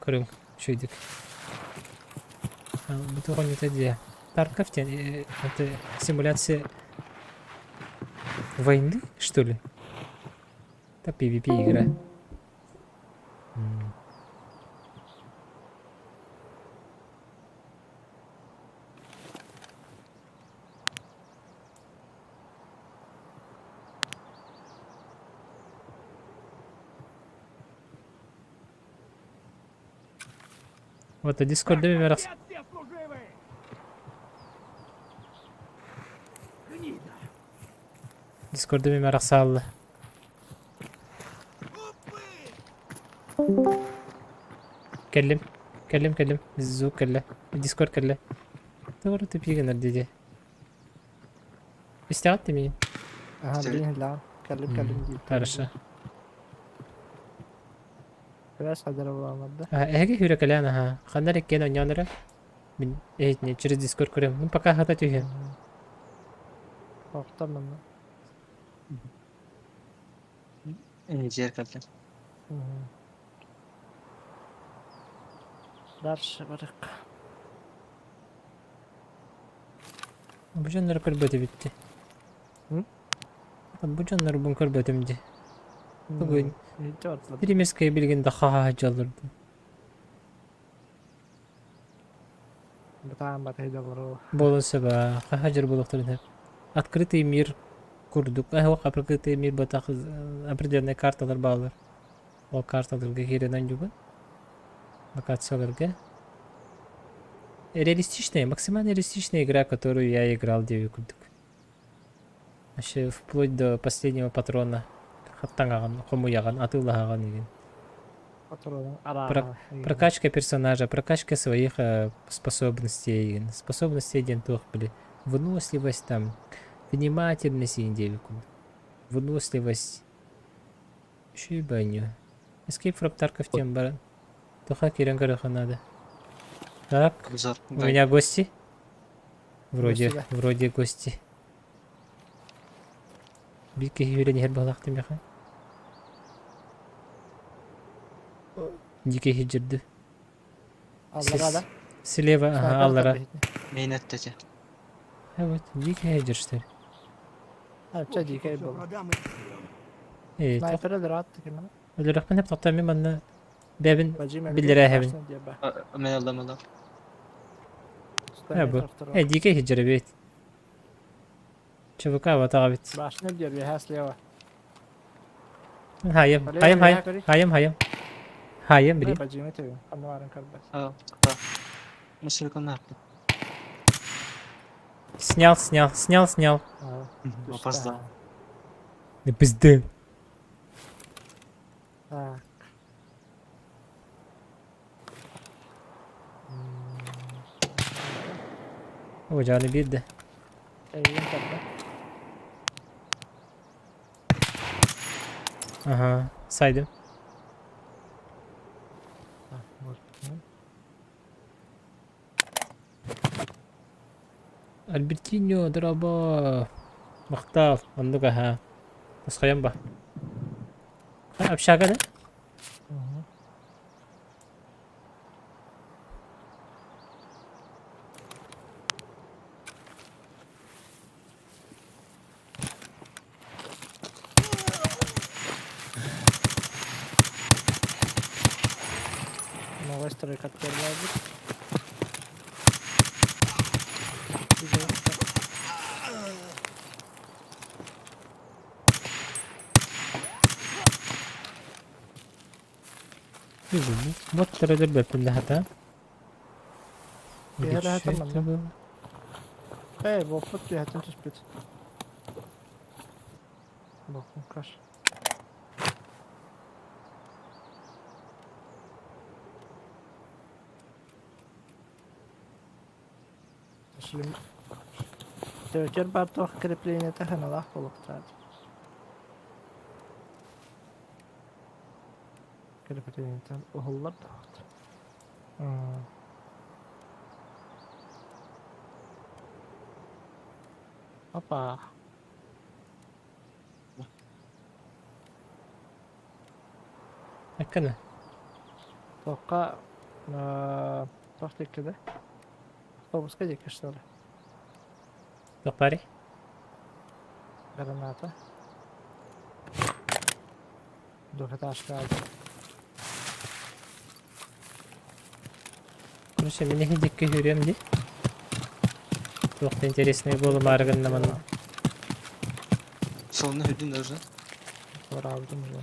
көрүҥ үчүгэйдик. Бу туох дии. Тарков диэн это симуляция войны, что ли? Это PvP игра. Вот, Дискорд'да мен Все служивые! Гнида! Дискорд'да мен арахсаалла. Упы! Кэллим. Кэллим, кэллим. Звук кэллэ. Дискорд кэллэ. Doğru тупигенер диди. Истэҕит миигин? Ага, блин, да. Кэллим, кэллим дии. Хорошо. Biraz хадара буламады. Эһиги хүрекелээн аха. Ханна реккен оонньооннор. Мин не через Дискорд көрөм. Ну пока хата түһүм. Охтар манна. Жер кэллим. Дальше барык. Бу дьоннору көрбөт эбит дии. Бу дьоннорбун көрбөтүм дии. Бүгүн Тримескэй билигин да хаһа дьаллырдым. Бытаан батыһы Буолун сөбө, хаһа дьар буолуохтарын сөп. Открытый мир курдук. Эһох открытый мир батах определенные карталар баалар. Ол карталарга киирэн оонньуубун. Локацияларга. Реалистичная, максимально реалистичная игра, которую я играл диэби курдук. Вообще вплоть до последнего патрона хаттаҥаҕын, хомуйаҕын, атыылаһаҕын игин. Прокачка персонажа, прокачка своих способностей игин. Способностей диэн туох били выносливость там, внимательность игин диэби курдук. Выносливость. Үчүгэй баанньа. Escape from Tarkov диэн баран. Тоха киирэн көрүөххэ наада. Так, Обзор. у меня гости. Вроде, Гости, вроде гости. Биир киһи үөрэн иһэр баҕалаах миэхэ. Дикий хиджирды. Аллара да? Слева, ага, аллара. Мин өттөтө. А вот, дикий хиджир, что ли? А, чэ дикий был. Э, Снайпер өлөр атты ким? Өлөрөхпүн хеп тоқтам мен манна бэбин биллэрэ хэбин. Мен аллам аллам. Э, бу. Э, дикий хиджир бит. ЧВК ватаға бит. Башня дер, слева. Хайым, хайым, хайым, хайым, хайым. Хайым, били. Бажимы тебе, анварын карбас. А, да. Снял, снял, снял, снял. Опоздал. Да пизды. Так. Ocağını bir de. Aha, saydım. Альбертиньо, дороба. Махтал, оннук аха. Тосхойон ба. Общага да? Новая стройка первая. Вот трейдер бэппин хата. Или Түһэ что манна. это было? Эй, боппут түһэтин түспүт. Боппун каш. Шлем. Төтер бар туох крепление таханалаах болуктаат. Креплениетен уһуллар тоохт. Опа. Аккана. Тоққа тоқ теккеде. Автобуска диэки что ли? Тохпари. Граната. Двухэтажка. Короче, мен эхи дикки хүрүөм ди. Туох интересный болу маарыгынна манна. Солunu хүрдүн даже. Барабытым уже.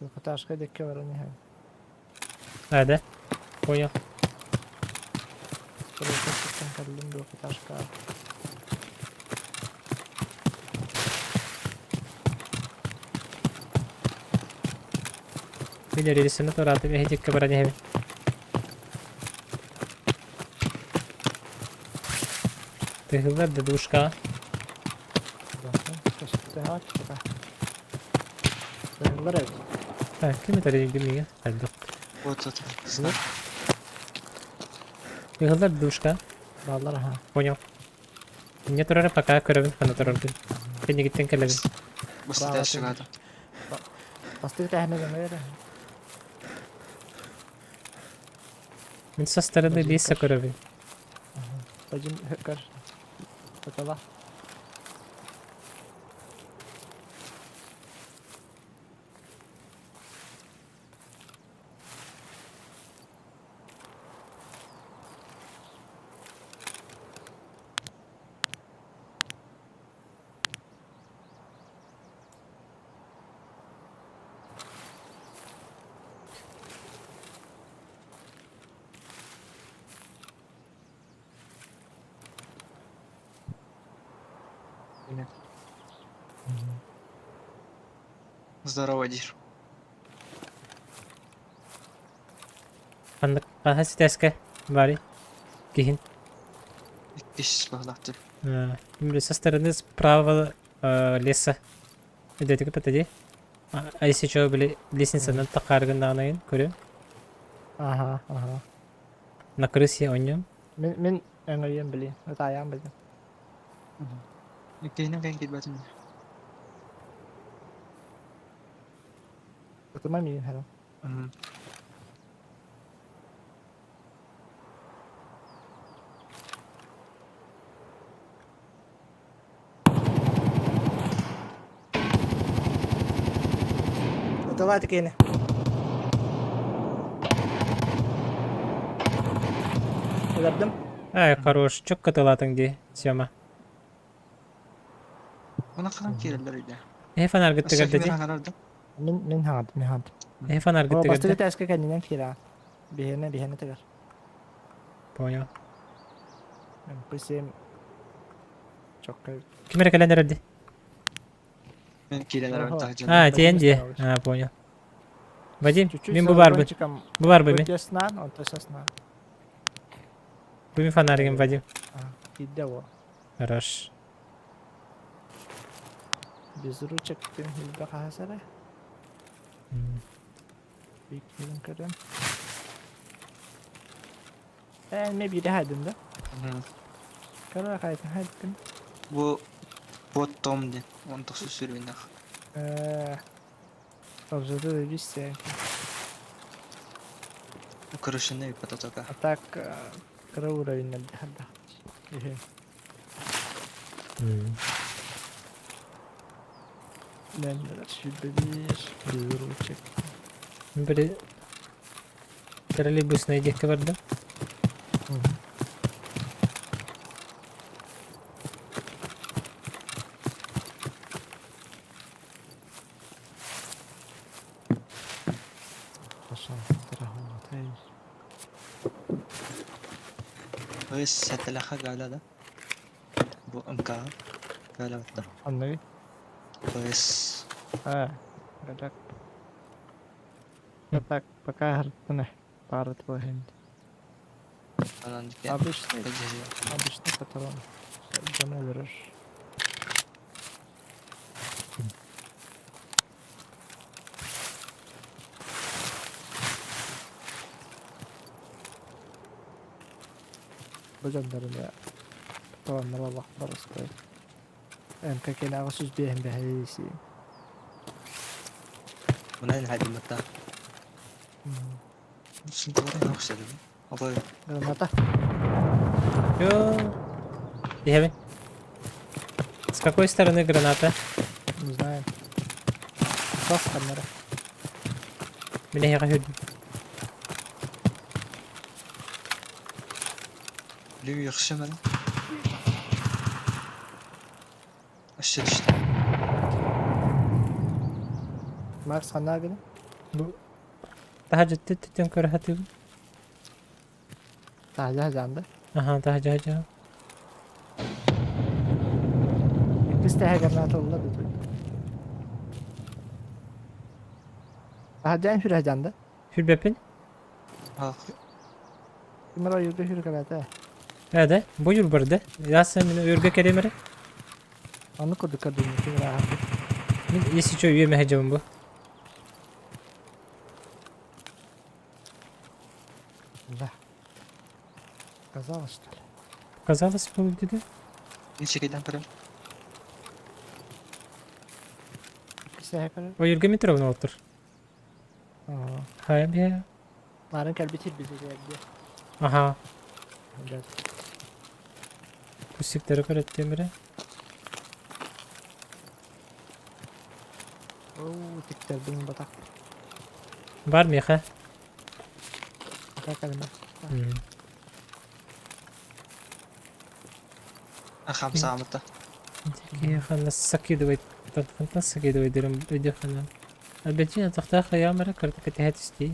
Двухэтажка диэки баран иһэн. А, да? Понял. Стройка кэллим двухэтажка. Мен рельсini туратым эхи дикки баран иһэбин. Тыһыллар да душка. Так, ким это димиге? Альдок. Вот это. Тыһыллар душка. Баллар аха. Понял. Не турара пока көрөбүн хана турарбын. Кеннигиттен кэлэбин. Бу Браво, ситэ шыгата. Бастык тэһэнэ гэмээр. Мин со стороны Вадим леса көр. көрөбүн. Вадим көр. Сатала. Здорово, Дир. Ханнык хаһа ситээскэ баарый? Киһин. Иккис баһылаахтыр. Со стороны справа леса. Өйдөтүгү патади. А если что, били лестницанан тахааргыннаҕынайын көрүм. Ага, ага. На крысе онньум. Мин мин өҥөйүөм билин. Ытаайаан билин. Иккиһинэн кэлин киирбэтим. Ытыма миин хэрэн. Ытылааты киэнэ. Өлөрдүм. Ай, хорош, чөк кытылаатыҥ дии, Сема. Мына хаһан киирэллэр өйдөө. Эһи фонаргыт Өссө тыгырда ким дии. хаҥарар да? Мин мин хаҥардым, мин хаҥардым. Эһи фонаргыт О, бастакы тыгырда. этээскэ кэннинэн киирэ. Биһиэнэ, биһиэнэ тыгар. Понял. МП7 чокка. Ким эрэ кэлэн эрэр дии. Мен киирэн эрэр Ого. таһдьа. А, Вадим тиэн дии. Станович. А, понял. Вадим, Чуть-чуть мин бу барбын. сарабанчиком Бу барбын мин. Көтөснан, онто сосна. Бу мин фонаригым, Вадим. Киирдэ о. Хорош. Без ручек тин илбэ хаһасара. Биир көрөн. Э, мен биири хайдым да. Көрө хайтын хайдым. Бу вот том диэн. Он тохсус сүрүннэх. Э, обзоры висте. Крышаны пататака. А так кыра уровень да. Мен сүрбэбир, без ручек. Били троллейбусная диэкки барда. Өс сэтэлэхэ галя да. Бу МК галя баттар. Анныгы? Өс А, так. Так, пока хартына пара твоим. анан дикен. Обычный, обычный патрон. Дьону өлөрөр. Бу дьоннорун патроннар олохторуспай. МК-кэлээҕи сүүс биэһин бэһэйиисии. Мунан хайдыммытта. Синтолорун охсадым. Обой. Граната. Йоо. Иһэбин. С какой стороны граната? Не знаю. Тас камера. Мин эһиэхэ сүрдүм. Лү яхшы мен. Өссө түстэ. Макс ханна гына? Бу таһа түттүн көрө сатыыбын. Таһдьа жанды. Аха, таһа жа. Иккис тэһэ граната ылла да туй. Таһдьаан хүрэ жанды. Хүрбэппин. Ал. Кимэр ойуурга хүрэ граната. Ээ бу юр барды. Яса мин үйөргө кэлиэм эрэ. Аны курдук көрдүм кимэр ааһар. Мин если что үйөмө сылдьабын бу. Да. Казалось, что ли? Казалось, бу диде. Мин секейден көрөм. Иккис тэһэ көрөр. Ойуурга метровын олтур. Аа. Хайа бия. Нарын кэлбит хирбит этэргэ. Аха. Блядь. Кустиктары көрөттүм эрэ. Оу, тиктэрбин батах. Бар миэхэ. Ата кэлимэ. Ахам саамыта. Киһи сакидывай хантан сакидывай дерем өйдөхөнөн. Албетин атахтаах хайаам эрэ кырата кэтэһэ түстүү.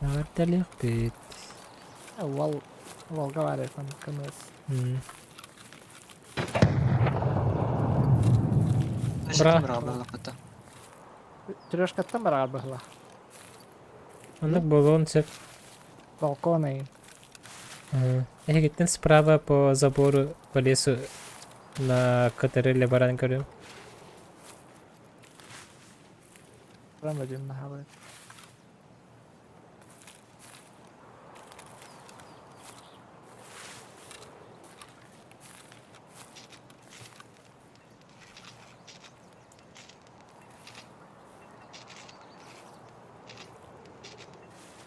Ардалыахпыт. Вал Волга бар там КМС. Бра. Бра. Трешкаттан бараар быһыла. Оннук буолуон сөп. Балкон айын. Эһигиттэн справа по забору по лесу на КТР баран көрүм. Прям один нахабает.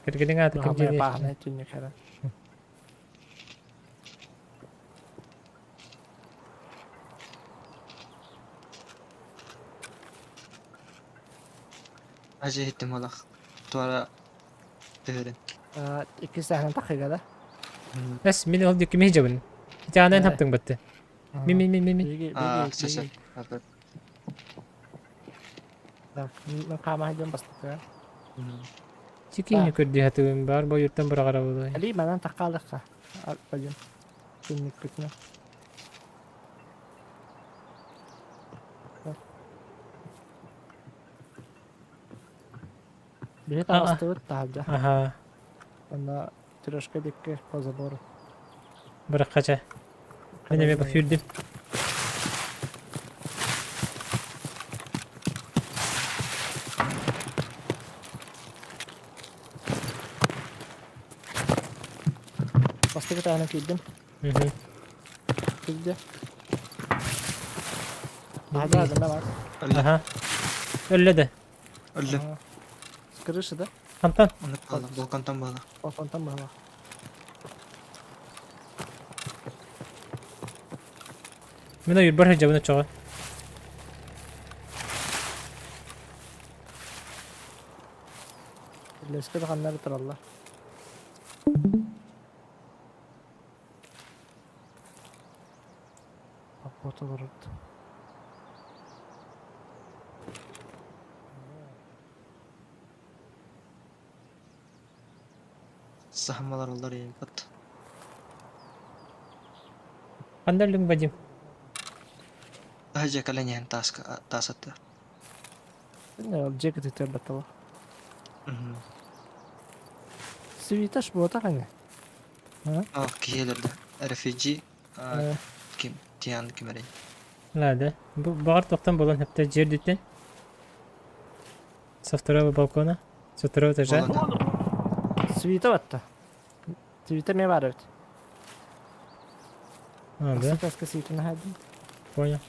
Кэргэниҥ аата ким Наһаа диэний? бааһынай түннүк эрэ. Ажы иһиттим олох. Туора түһэрин. Икки сааһынан тахыга да. Эс, мин ол диэки миһдьэбин. Ити аанан Э. хаптыҥ батты. Мин мин мин мин мин. Биги Аа, биги сөп биги. сөп. Так, мен хаама дьон бастакы. Чикини көрдүһэтигин бар бойуттан быраҕара буолуой. Али манан таххаалыхха. Пойдем. Түннүкпүтүнэн. Биһи таҕыстыбыт таһырдьа. Аха. Онно трешка дикки по забору. Быраххача. Мин эмиэ сүүрдүм. Бастакы таһынан киирдим. Мгм. Киирдэ. Аһда гына бар. Өллө. Аха. Өллө да. Өллө. С крыши да? Хантан? Оннук буолла. Балконтан буолла. Балконтан быһалаах. Мин ойуурбар сылдьабын оччоҕо. Леска да ханна эрэ тураллар. Охота олорорт. Саһаммалар оллар иэйбэт. Ханна өллүҥ Вадим? Таһырдьа кэлэн иһэн тааска таас аттыгар. Дьиэ кытыытыгар баттала. Свиташ буотах ини. Ах, киһи өлөрдө. Рефюджи ким Тиан ким эрэй. Ладно. Бу баҕар тохтон буолан сөптө дьиэ үрдүттэн. Со второго балкона, со второго этажа. Буолан Свита батта. Свита эмиэ баар эбит. А, да? Таска свитаны хаайдым. Понял.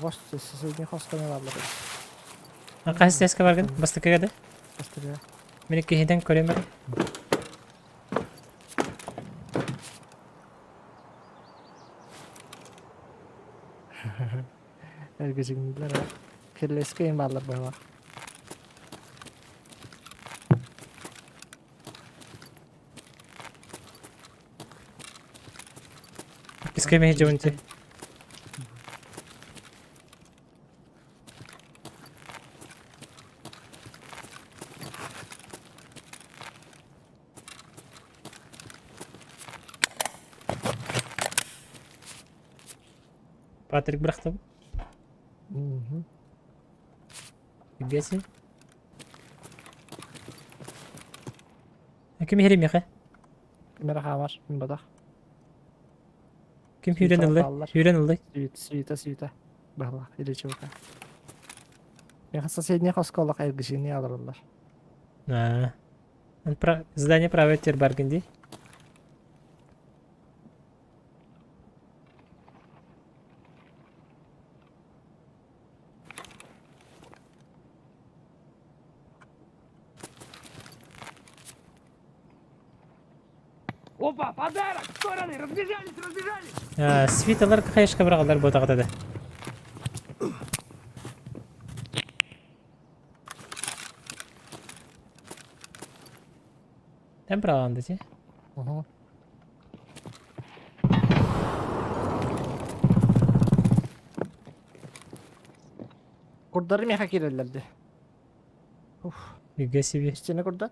Ось соседний хосканы бааллар эбит. А хаһыс тэска баргын? Бастакыга да? Бастакыга. Мин киһитэн көрөм эрэ. Эргичиҥнилэр ээ. Кирлэскэ иһин бааллар быһалаах. Искэ мэһи дьабынчы. Патрик бырахтым. Мгм. Беси. Ким иһэр миэхэ? Ким эрэ хаамар, мин батах. Ким сүүрэн Свита ыллай? бааллар. Сүүрэн ыллай. Свита, свита, свита. Баһылаах, или чувака. Миэхэ соседний хоско олох эргичиини алараллар. Аа. Здание правый тер баргын дии. Опа, подарок! В стороны! Разбежались, разбежались! Свиталар хайышка быраҕаллар буотаҕыта да. Эн быраҕаҕын да ти? Уһу. Курдары миэхэ киирэллэр дии. Уф. Үгэ себе. Истиэнэ курдат.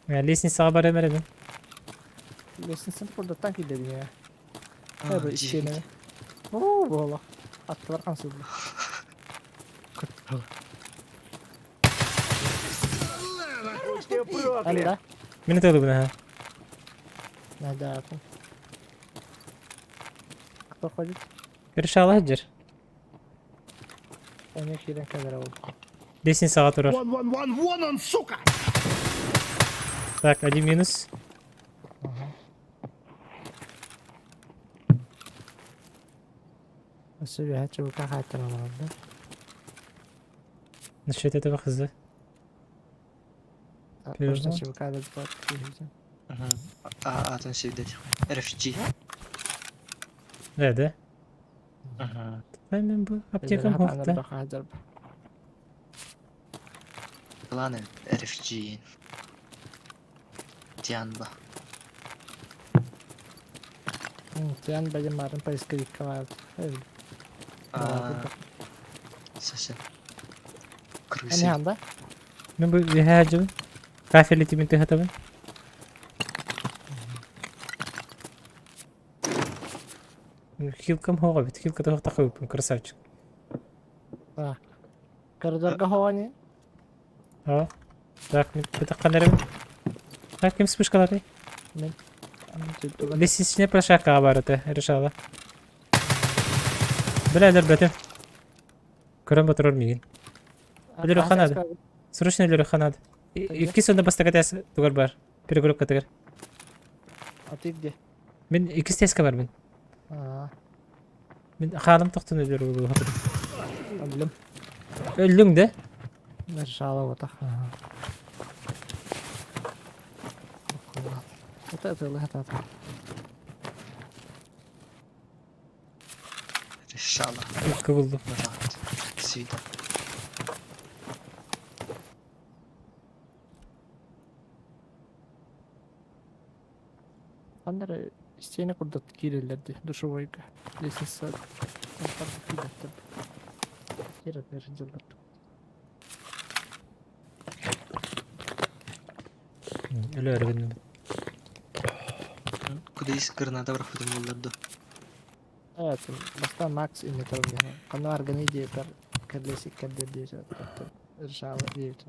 Лестницаҕа барыам эрэ мин. Лестницаны курдаттан киирдэбин я. А, Эбэ истиэнэ. Оо, буола. Аттылар хамсыыллар. Будь ты проклят! Анда. Мин ытыалыбын аха. Надаатын. Кто ходит? Решала сылдьар. Эмиэ киирэн кэлэрэ ол. Лестницаҕа турар. Вон, вон, вон, вон он, сука! Так, один минус. Өссө үөһэ чубука хаайтаран олордо. Насчет этого хз. Точно чубука да баар киһи. Аатын сирдэтих. RFG. Да, да. Мен бу аптекам хоохта. Планы RFG. Тианба. Тиан бэйэм марын поисковикка баар. Сася. Эн Крысы. ханда? Мен бу үһэ дьыбын. Кафелитимин тыһатабын. Хилкам хоҕо бит. Хилка тоһохта хойуппун, красавчик. Коридорга хоҕони. А? Так, мен бытахханарым. Так, ким вспышкалатай? Мен. Лестничная площадкаға бар это, решала. Бля, өлөрбөтүм. Көрөн ботурар миигин. Өлөрүөххэ наада. Срочно өлөрүөххэ наада. Иккис уонна бастакы тээс тугар бар. Перегруппатыгар. А ты где? Мин иккис тээскэ барбын. Мин хааным тохтон өлөр Өллүм. Өллүҥ да? Решала вот так. Это это это это. Решала. Кыбылдым. Мурат. Свита. Ханна эрэ истиэнэ курдат киирэллэр дии душевойга лестница киирбэттэр киирэллэр дьыллар Өлөөрү гынным. Куда есть граната бырахпытым буоллар дуо? Ээ, бастаан Макс иннитэрин диэн ханна арганы диэтэр кэллиэсик кэллиэр диэчэ решала диэбитим.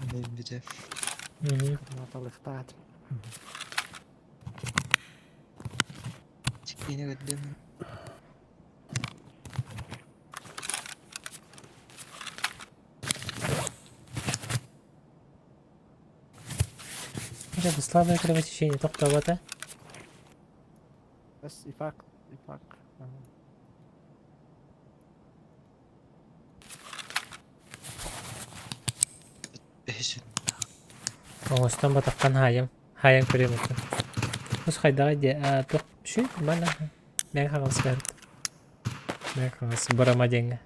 Бүтэ. Граната Чиккине көрдүм. Это бу слабое кровотечение тохтообото. Бас ифак ифак. Бэһис. Оҥостон батаххан хаайым. Хаайан көрүөм оттон. Ус хайдаҕа диэ туох үчүгэй нормально. Мэҥэ хаҥалас баар. Мэҥэ хаҥалас бырама диэҥҥэ.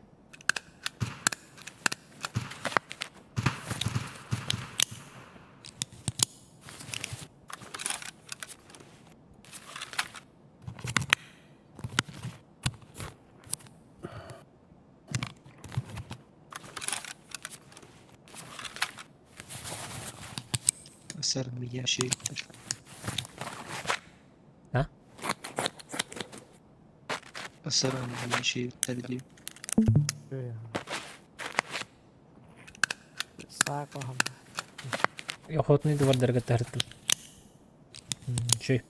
Сэр, я шейктер. А? Сэр, я шейктер дии. Саак оһом. Охотный двордарга таһыртым. Үчүгэй.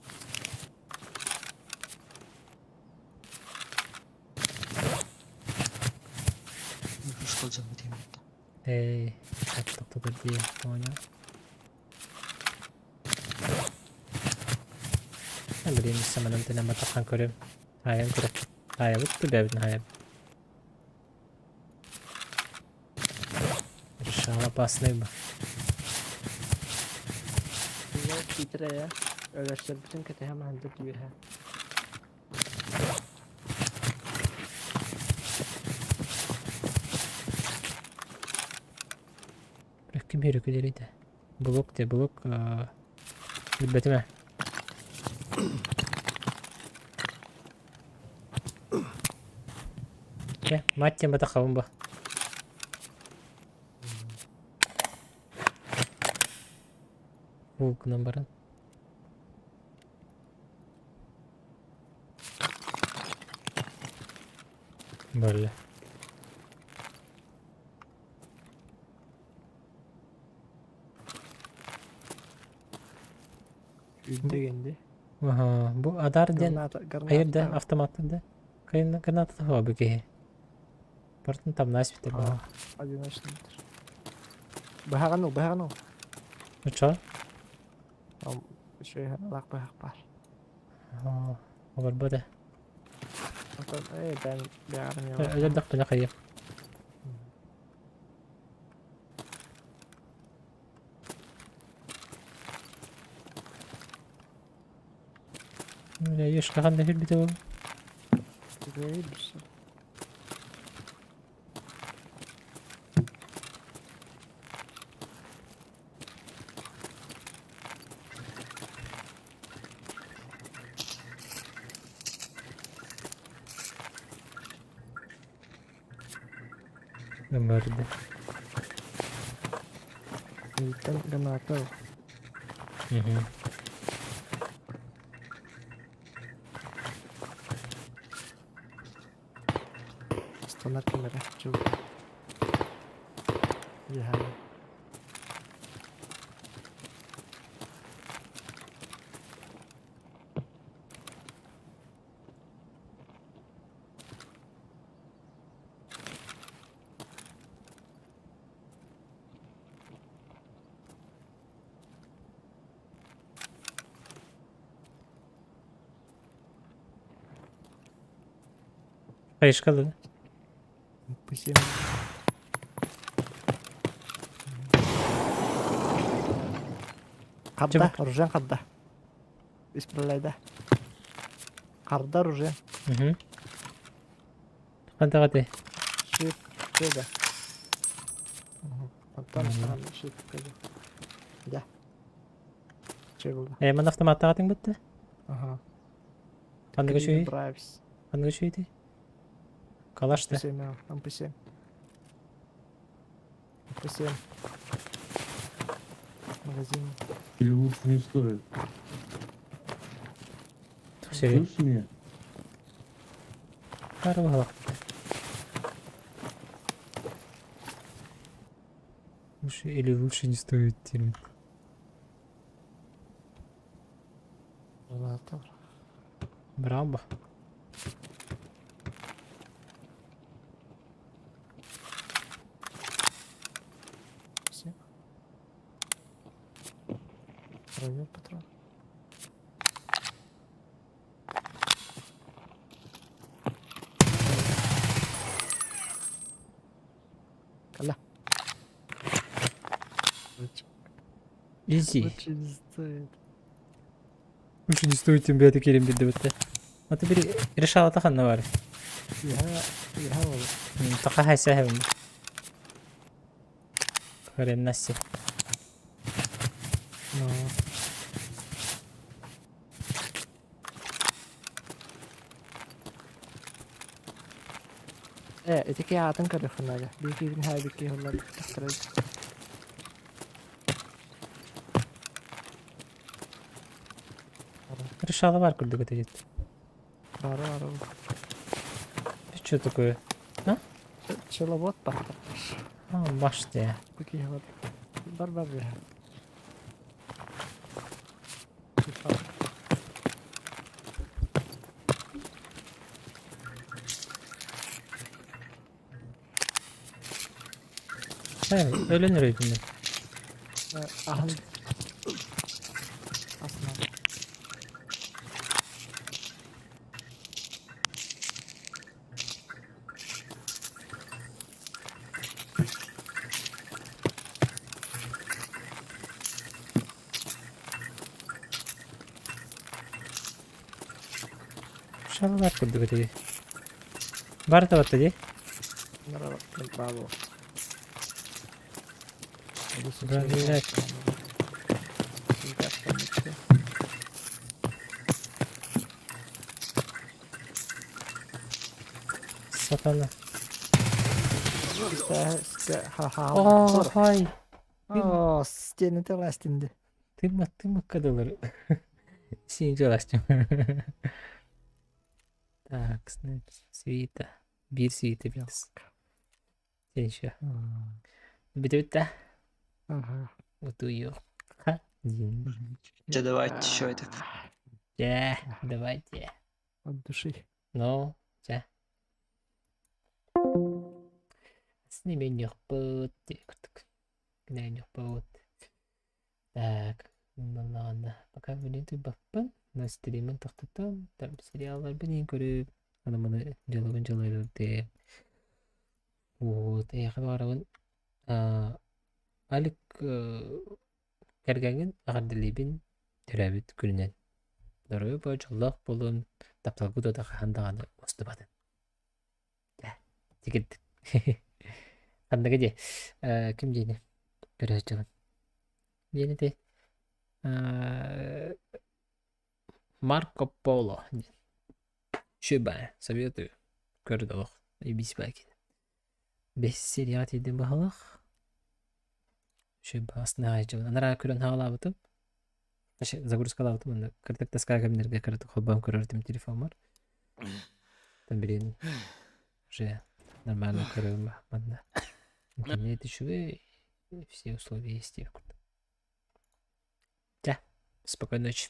Сылдьан диэн. Эй, тоқтатыр дии, понял. Блин, саманан тэнэ матахан көрөм. Хаайан көрөп. Хаайабыт да бэбин хаайабыт. Опасный бу. Киитэрэ өлөрсөрбүтүн кэтэһэ маһында түөһэ. Ким өрүкүлэрий да? Блок те блок билбэтим ээ. Чэ, мать тем батахабын ба. Бу гынан баран. Böyle. Үрдэгэнди. Аха, бу адар диэн Граната, айыр да граната. автоматтан да кайын граната да бу киһи. Бартын тамнаас битер баа. Одиночный. Быһаҕын ыл, быһаҕын ыл. Очо? Үчүгэй алаах быһах баар. Олорбо да. Онтон ээ бэйэм бэйэҕэр Өлөрдөхпүнэ хайыам. Бля, ешка ханна кэлбитэ ол? Өмөрдө. Мииттэн граната ыл. Мгм. Станар ким эрэ чугута. Үөһээ. Хайышкалы. МП7. Харда, оружие харда. Исправляй, Харда оружие. Угу. Хантаҕа Шип, да. Онтон ыстаҕан шип кэдэ. Дьэ. Чэй булла. Э, ман автоматтаҕатыҥ бытта? Ага. Ханныгы үчүгэй? Бравис. Ханныгы үчүгэй? Калаш да. МП7, МП7. МП7. Магазин. Или лучше не стоит. Сири. Слышишь меня? Карвала. Лучше или лучше не стоит термин. Граната. Браво. Все. Броню патрон. Кала. Изи. Лучше не стоит. Лучше не стоит тем бэйэтэ киирэн биэрдэ бытта. А ты бери решала ханна бар. Я, я ол. Таха хайса хэм. Хрена себе. Ну. Э, ити аатын көрүөххүн наада. Биир киһитин һээбит киһи улар тахтара. Решала бар курдук это дед. Бары бары. Что такое? Пчеловод бахтар. А, башня. Бу киһи бар. Бар бар быһа. Өлөн өрөйдүн. Аһын. Асна. Шаллар курдук этэ. Бар табатта дии. Браво. Бронежилет. Сатана. О, хай. О, стены теластинди. Тымма тыммакка дылы. Синий теластим. Так, свита. Биир свита билс. Сен еще. Бүтэ да? Ага. Утуйуохха диэн. Дьэ давайте еще это. Дьэ, давайте. От души. Ну, дьэ. Снимениохпут курдук. Гнэньохпут. Так, ладно. Пока билин туйбаппын. Но стримин тохтотон, там сериалларбын иин көрүп, аны маны дьыалабын дьыалайдым. Вот, эйиэхэ баҕарабын Алик кэргэҥҥин эҕэрдэлиибин төрөөбүт күнүнэн. Доруобуйа дьоллоох буолун, тапталгыт уота хаһан даҕаны уостубатын. Дьэ, тигирдик. Ханныгы дии? Ким диэни көрө сылдьабын? Диэн ити Марко Поло диэн. Шибай, советую. Көрдө олох. Ибисбакин. Бэс серияҕа тиийдим быһалаах. Шибас наайдьабын. Анараа көрөн хаалаабытым. Загрузкалаабытым онно кырдык таска кэмнэргэ кыратык холбоон көрөрдүм телефоммар. Там билин уже нормально көрөм манна. Интернет үчүгэй, все условия есть. Дьэ, спокойной ночи.